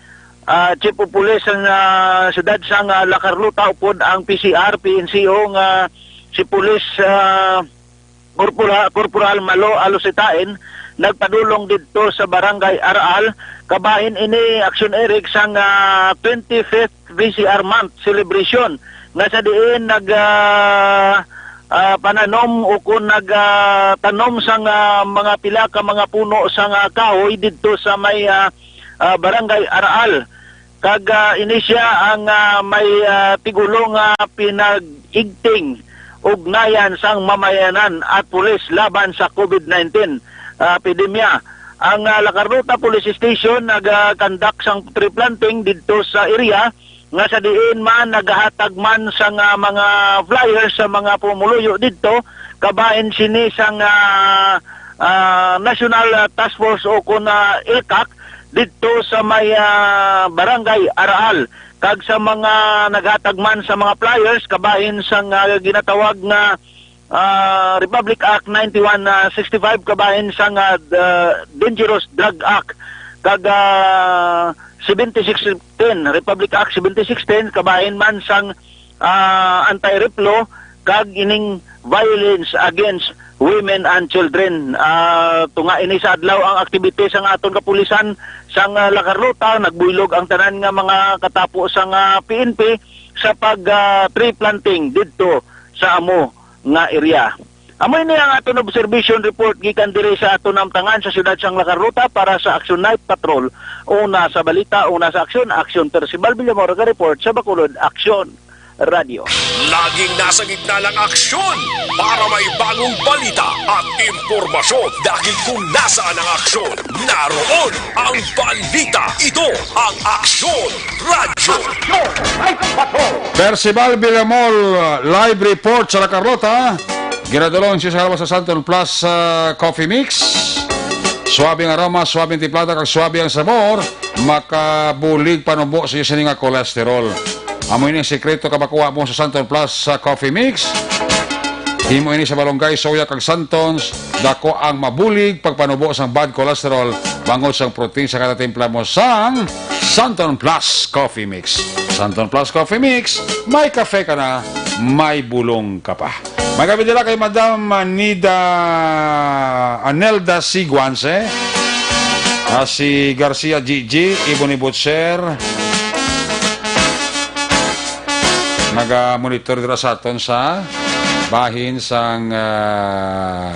ah, Chief of Police sang, ah, siyudad sang, ah, La Carlota, upod ang P C R, P N C O nga si Police, ah, Corpora-, Corporal Malo Alositain nagpadulong didto sa Barangay Araal. Kabahin ini, Action Eric, sang, ah, twenty-fifth V C R month celebration nga sa diin nag, ah, ah, pananom o kung nag, ah, tanom sang, ah, mga pila ka mga puno sang, ah, kahoy didto sa may, ah, ah, Barangay Araal. Kag, ah, ini sia ang, ah, may, ah, tigulo nga pinag-igting ugnayan sang mamayanan at pulis laban sa COVID nineteen, ah, epidemya. Ang, ah, La Carlota Police Station naga-conduct sang tree planting didto sa area nga sa diin man nagahatag man sang, ah, mga flyers sa mga pumuluyo didto, kabahin sini sang, ah, ah, National, ah, Task Force o kun, ah, ilcac didto sa may, ah, Barangay Araal, kag sa mga naghatag man sa mga flyers kabahin sang, ah, ginatawag nga, ah, Republic Act ninety-one sixty-five kabahin sang, ah, d-, ah, Dangerous Drug Act, kag, ah, seventy-six ten, Republic Act seventy-six ten, kabahin man sang, ah, anti-rape law, kag ining violence against women and children. Ah, tunga ini sa adlaw ang activity sang aton kapulisan sang, ah, La Carlota. Nagbuylog ang tanan nga mga katapo sang, ah, P N P sa pag, ah, tree planting didto sa amo nga area. Amo ini ang aton observation report gikan diri sa aton namtangan sa siyudad sang La Carlota para sa Action Night Patrol. Una sa balita, una sa aksyon, Action Percival Villamor, ga-report sa Bacolod Action Radio. Laging nasa gitna ng aksyon para may bagong balita at impormasyon, dahil kung nasaan ang aksyon, naroon ang balita. Ito ang Aksyon Radyo. Percival Villamor, live report sa La Carlota. Ginadulong siya sa, sa Santon Plus, ah, Coffee Mix. Suabe ang aroma, suabe ang timplada, kag suabe ang sabor. Makabulig panubo sa iyo sini nga cholesterol. Amo ini ang sikreto ka makuha mo sa Santon Plus, ah, Coffee Mix. Himo ini sa malunggay, soya, kag Santons. Dako ang mabulig pagpanubo sang bad cholesterol bangod sang protein sa kada timpla mo sang Santon Plus Coffee Mix. Santon Plus Coffee Mix, may kafe ka na, may bulong ka pa. May kape dila kay Madam Nida Anelda Siguanse, ah, si Garcia Gigi, Ibon ni Butcher. Naga-monitor dira sa aton sa bahin sang, ah,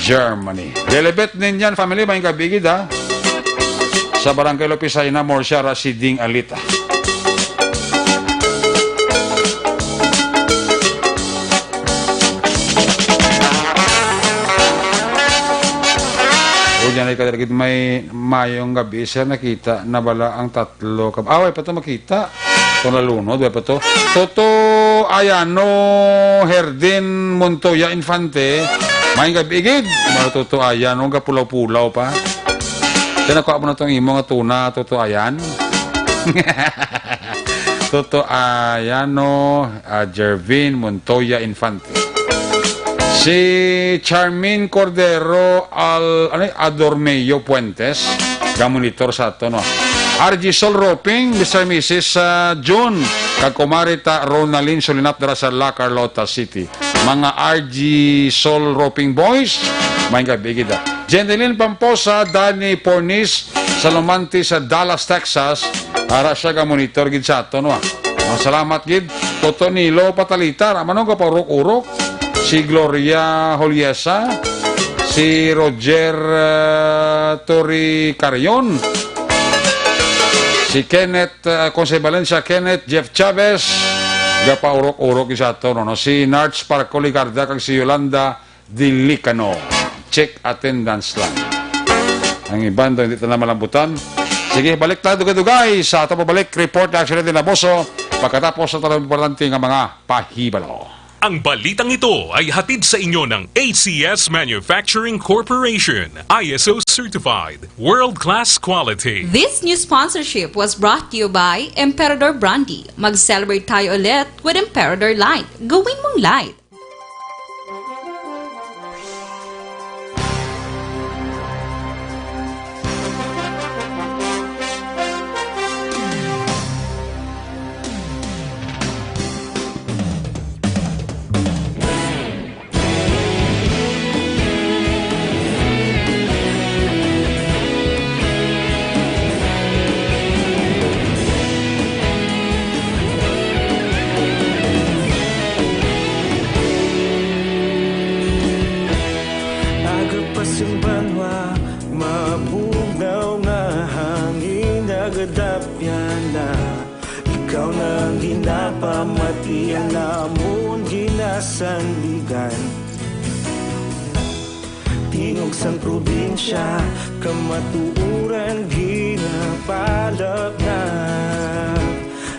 Germany. Lilibet ninyan family, may gabi gid, ha? Sa Barangay Lopisaina, Murcia, Rasiding, Alita. O, diyan ay kadalagid may mayong gabi, sir. Nakita na bala ang tatlo ka? Away pa to makita. Ito nalunod, way pa to. Toto Ayano, Herdin Montoya Infante. May gabi, gid. Mga Toto Ayano, gapulaw-pulaw pa. Kaya nakuha mo na tong imo nga tuna, Toto Ayan. Toto Ayano, ah, Jervin Montoya Infante. Si Charmin Cordero Al-, ano y-, Adormeo Puentes, ga-monitor sa ato, no? R G Sol Roping, Mister Missus, ah, June, kag kumari ta Ronalyn Solinap dira sa La Carlota City. Mga R G Sol Roping Boys, may gabi gid, ah. Jenilyn Pamposa, Danny Pornis, Salomante sa Dallas, Texas, ara siya ga-monitor gid sa aton, wa. Masalamat gid. Toto Nilo Patalita, ra man ang gapaurok-urok. Si Gloria Holiesa, si Roger, ah, Toricarion, si Kenneth, ah, Conce Valencia, Kenneth, Jeff Chavez, gapaurok-urok gid sa aton, no? Si Narch Parco Ligarda kag si Yolanda Dilicano. Check attendance lang. Ang iban daw hindi ta na malambutan. Sige, balik tayo dugay-dugay sa ato pabalik report na aksidente na boso pagkatapos sa tanan importante nga mga pahibalo. Ang balitang ito ay hatid sa inyo ng A C S Manufacturing Corporation, I S O certified, world-class quality. This news sponsorship was brought to you by Emperador Brandy. Mag-celebrate tayo ulit with Emperador Light. Gawin mong light. pamatian namon ginasandigan. Tingog sang probinsya, kamatuoran ginapalapnap.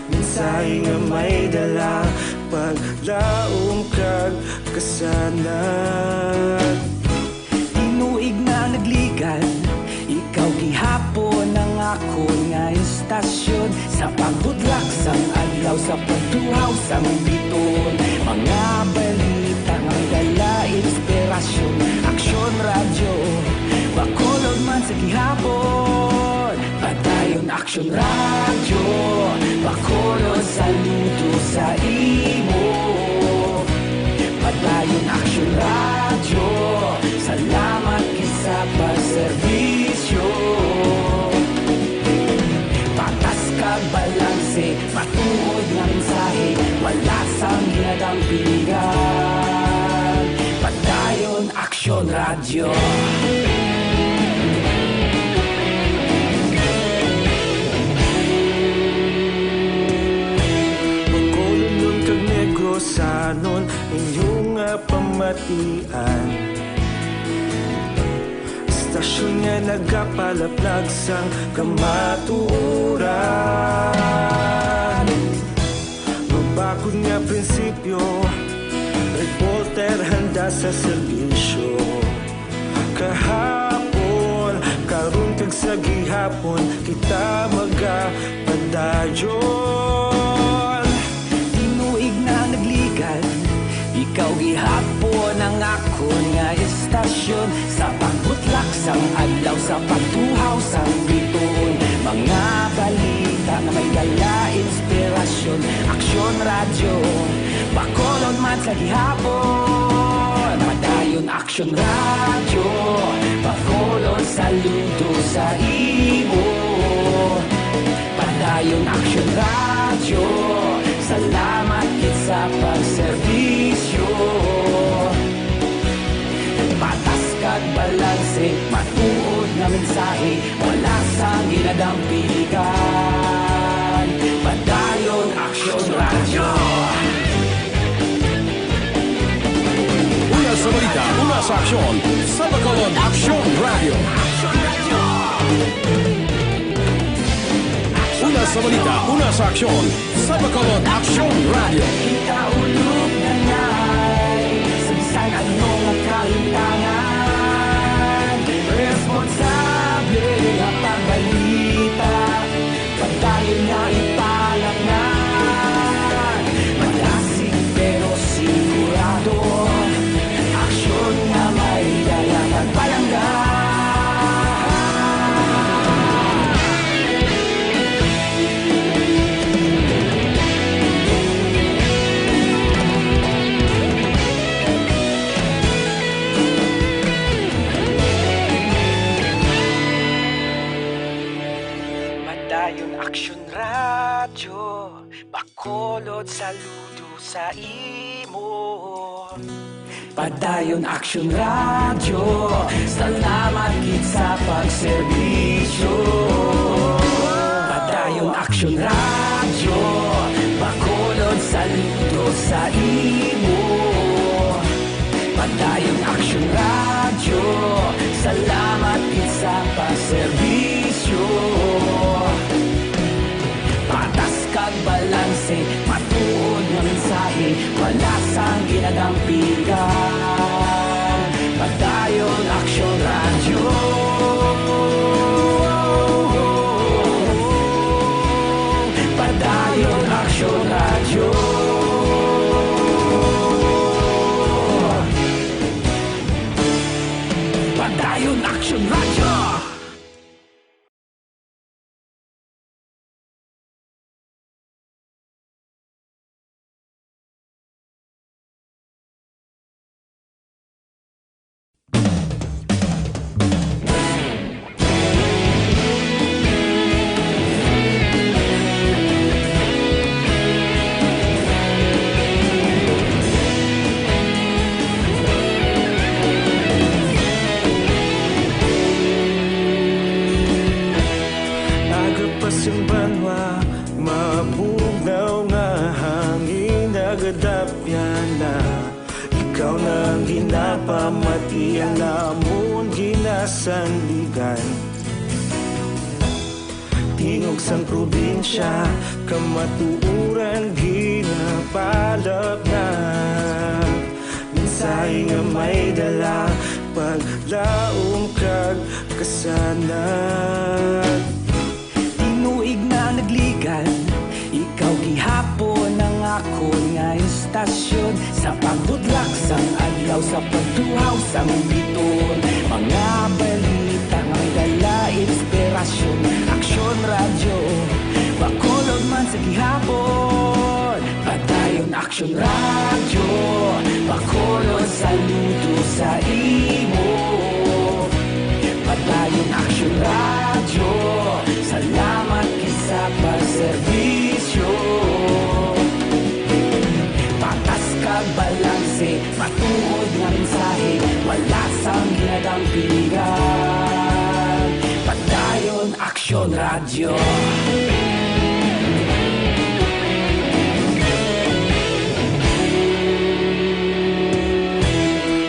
Mensahe nga may dala, paglaom kag kasanag. Tinuig na nagligan, ikaw gihapon ang akon nga istasyon. Sa pagbutlak sang adlaw, sa pagtuhaw sang biton, mga balita nga may dala inspirasyon. Aksyon Radyo, Bacolod man sa gihapon. Padayon Aksyon Radyo, Bacolod, saludo sa imo. Padayon Aksyon Radyo, salamat gid sa pagserbisyo. Patas kag balanse, matuod nga mensahe, wala sang ginadampigan. Padayon Aksyon Radyo. Bacolodnon kag Negrosanon, inyo nga pamatian. Istasyon nga nagapalaplag sang kamatuoran. Mabakod nga prinsipyo, reporter handa sa serbisyo. Kahapon, karon kag sa gihapon, kita magapadayon. Tinuig na nagligan, ikaw gihapon ang akon nga istasyon. Sa pagbutlak sang adlaw, sa pagtuhaw sang biton, mga balita nga may dala inspirasyon. Aksyon Radyo, Bacolod man sa gihapon. Padayon Aksyon Radyo, Bacolod, saludo sa imo. Padayon Aksyon Radyo, salamat gid sa pagserbisyo. Patas kag balanse, matuod nga mensahe, wala sang ginadampigan. Padayon Aksyon Radyo. Una sa balita, una sa aksyon, sa Bacolod Aksyon Radyo. Una sa balita, una sa aksyon, sa Bacolod Aksyon Radyo. Kita ulog na ngay, sa bisan ano nga kalimtangan, responsable nga pagbalita. Padayon nga ipalapngan, malasig pero sigurado. Aksyon nga may dala kag palangga. Padayon Aksyon Radyo, Bacolod, saludo sa imo. Padayon Aksyon Radyo, salamat gid sa pagserbisyo. Padayon Aksyon Radyo, Bacolod, saludo sa imo. Padayon Aksyon Radyo, salamat gid sa pagserbisyo. Patas kag balanse, matuod nga mensahe, wala sang ginadampigan. Padayon Aksyon Radyo. Padayon Aksyon Radyo. Padayon Aksyon Radyo. Aga pa sing banwa, mabugnaw nga Napamati ang amon ginasandigan. Tingog sang probinsya, kamatuoran ginapalapnag. Mensahe nga may dala, paglaom kag kasanag. Tinuig na nagligan, ikaw gihapon ang akon nga istasyon. Sa pagbutlak sang adlaw, sa pagtuhaw sang bituon, mga balita nga may dala inspirasyon. Aksyon Radyo, Bacolod man sa gihapon. Padayon Aksyon Radyo, Bacolod, saludo sa imo. Padayon Aksyon Radyo, salamat gid sa pagserbisyo. Patas kag balanse, matuod nga mensahe, wala sang ginadampigan. Padayon Aksyon Radyo.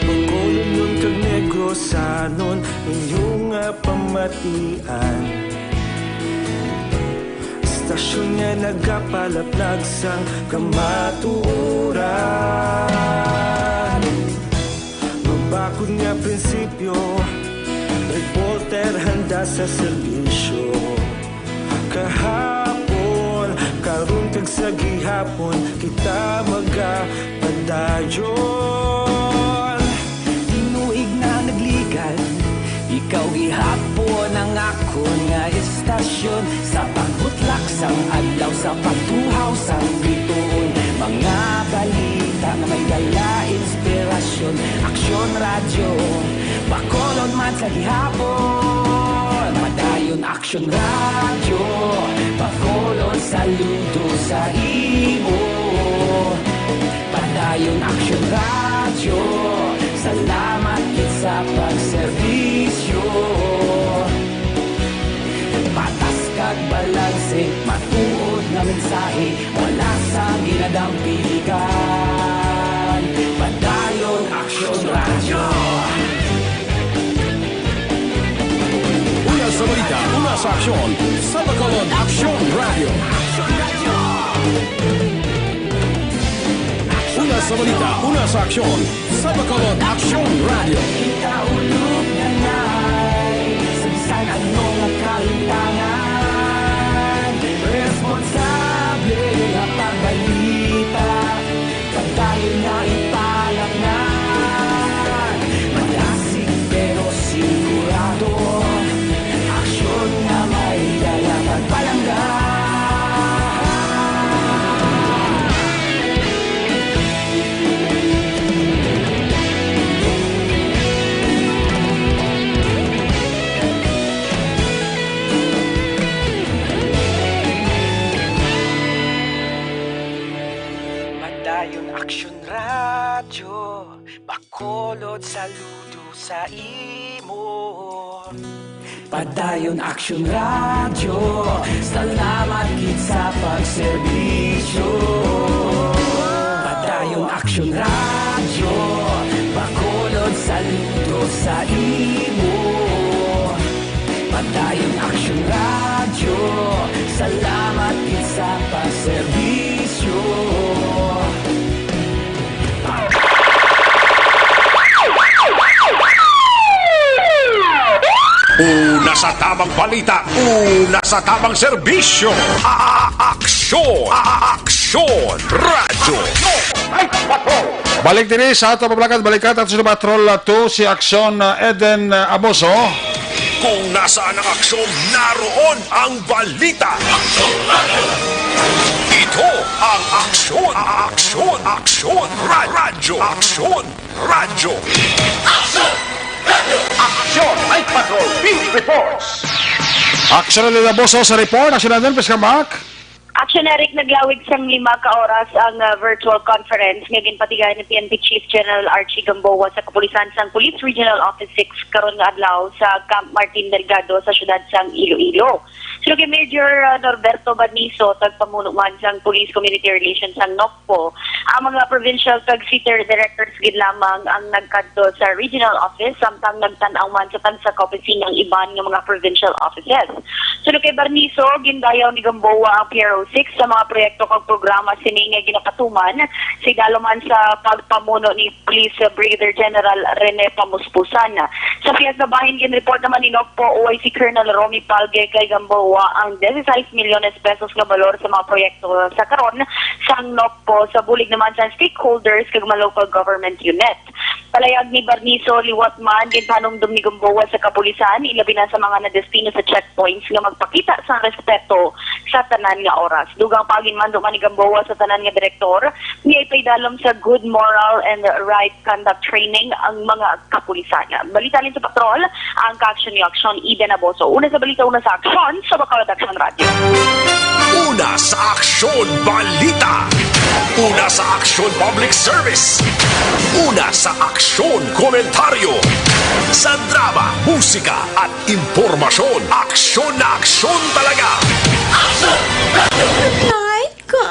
Bacolodnon kag Negrosanon, inyo nga pamatian. Istasyon nga nagapalaplag sang kamatuoran. Mabakod nga prinsipyo, reporter handa sa serbisyo. Kahapon, karon kag sa gihapon, kita magapadayon. Tinuig na nagligan, ikaw gihapon ang akon nga istasyon. Sa pagbutlak sang adlaw, sa pagtuhaw sang bituon, mga balita nga may dala inspirasyon. Aksyon Radyo, Bacolod man sa gihapon. Padayon Aksyon Radyo, Bacolod, saludo sa imo. Padayon Aksyon Radyo, salamat gid sa pagserbisyo. Patas kag balanse, matuod nga mensahe, wala sang ginadampigan. Padayon Aksyon Radyo. Una sa balita, una sa aksyon, sa Bacolod Aksyon Radyo. Una sa balita, una sa aksyon, sa Bacolod Aksyon Radyo. Kita ulog na nai sa bisan ano nga kalimtangan. Responsable nga pagbalita, pagdayon nga ipalapngan. Malasig pero sigurado, aksyon nga may dala pagpalangga. Padayon Aksyon Radyo, Bacolod, saludo sa imo. Padayon Aksyon Radyo, salamat gid sa pagserbisyo. Padayon Aksyon Radyo, Bacolod, saludo sa imo. Padayon Aksyon Radyo, salamat gid sa pagserbisyo. Una sa tamang balita, una sa tamang serbisyo. A-, a-, aksyon, a-, aksyon, radyo. Balik diri sa ato pamalakat, balikat at sa Patrol two, si Aksyon, uh, Eden, uh, Aboso. Kung nasaan ang aksyon, naroon ang balita. Ito ang aksyon, aksyon, aksyon, ra-, radyo, aksyon, radyo. Aksyon! Aksyon! Night Patrol Beat Reports! Aksyon na nila, boss, oh, sa report. Aksyon natin, please come back. Aksyon, Eric, naglawig sang lima ka oras ang, ah, virtual conference nga ginpatigayon ni P N P Chief General Archie Gamboa sa kapulisan sang Police Regional Office six karon nga adlaw sa Camp Martin Delgado sa siyudad sang Iloilo. Suno kay Major, ah, Norberto Badniso, tagpamuno man sang Police Community Relations sang NOCPO, ang mga provincial kag city directors gid lamang ang nagkadto sa regional office, samtang nagtan-aw man sa tagsa ka opisina ang iban nga mga provincial offices. Suno kay Badniso, gindayaw ni Gamboa ang P R O six sa mga proyekto kag programa sini nga ginapatuman sa idalom man sa pagpamuno ni Police Brigadier General Rene Pamuspusan. Sa pihak nga bahin, ginreport naman ni NOCPO O I C Colonel Romy Palge kay Gamboa ang dieciséis milyones pesos nga balor sa mga proyekto sa karon sang NOCPO sa bulig naman sa stakeholders kag mga local government unit. Palayag ni Badniso, liwat man ginpanumdom ni Gamboa sa kapulisan, ilabi na sa mga nadestino sa checkpoints nga magpakita sang respeto sa tanan nga oras. Dugang pa, ginmando man ni Gamboa sa tanan nga direktor nga ipaidalom sa good moral and right conduct training ang mga kapulisan. Balita halin sa patrol, ang kaaksyon ni Aksyon Eden Aboso. Una sa balita, una sa aksyon, sa Bacolod Aksyon Radyo. Una sa aksyon, balita. Una sa aksyon, public service. Una sa aksyon, komentaryo. Sa drama, musika, at impormasyon, aksyon na aksyon talaga. Night ka.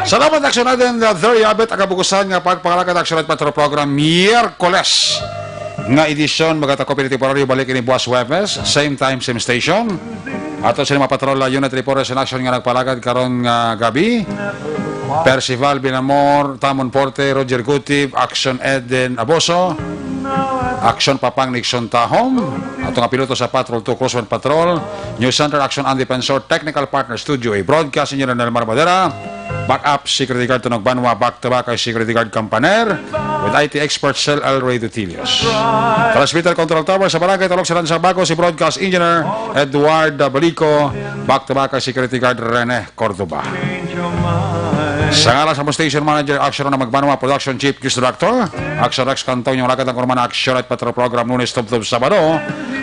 Salamat, Aksyon Eden. There you have it, ang kabukusan nga pagpangalagad Aksyon Night Patrol Program, Miyerkules nga edisyon. Magkatago pini temporaryo, balik ini buwas Huwebes, same time, same station. Ato sila mga patrol, uh, unit reporters in action nga nagpalagad karon nga gabi. Percival Binamor, Tamon Porte, Roger Gutib, Aksyon Eden Aboso, Aksyon Papang Nixon Tahom, ato nga piloto sa Patrol two Crosswind Patrol, News Center Aksyon Andy Pensor, technical partner Studio A, broadcast engineer Nelmar Madera, backup security guard Tunog Banwa, back to back kay security guard Campaner, with I T expert Sel Elroy Dutilios. Transmitter control tower sa Barangay Talok Silan sa Bago, si broadcast engineer Edward Balico, back to back kay security guard Rene Cordoba. Sa ngalan sa among station manager, Action na Magbanwa, production chief, news director, Action Rex Cantong, yung lagat ang kurman, Action at Patrol Program, Lunes, Tubtob, Sabado.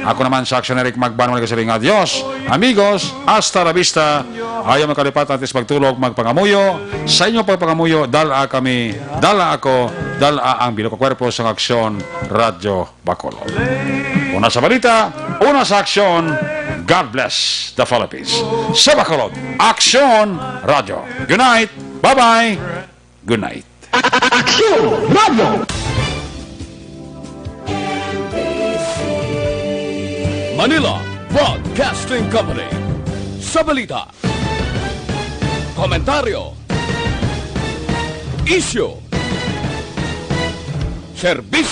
Ako naman sa Action Eric Magbanwa, nagasiring nga, "Adios, amigos, hasta la vista." Ayaw magkalipat, antes magtulog, magpangamuyo. Sa inyo pagpangamuyo, dala kami, dala ako, dala ang bilog nga kwerpo sa Action Radyo Bacolod. Una sa balita, una sa aksyon, God bless the Philippines. Sa Bacolod, Aksyon Radyo. Good night. Bye-bye. Good night. Aksyon Radyo. Manila Broadcasting Company. Sa balita, komentaryo, isyu, serbisyo.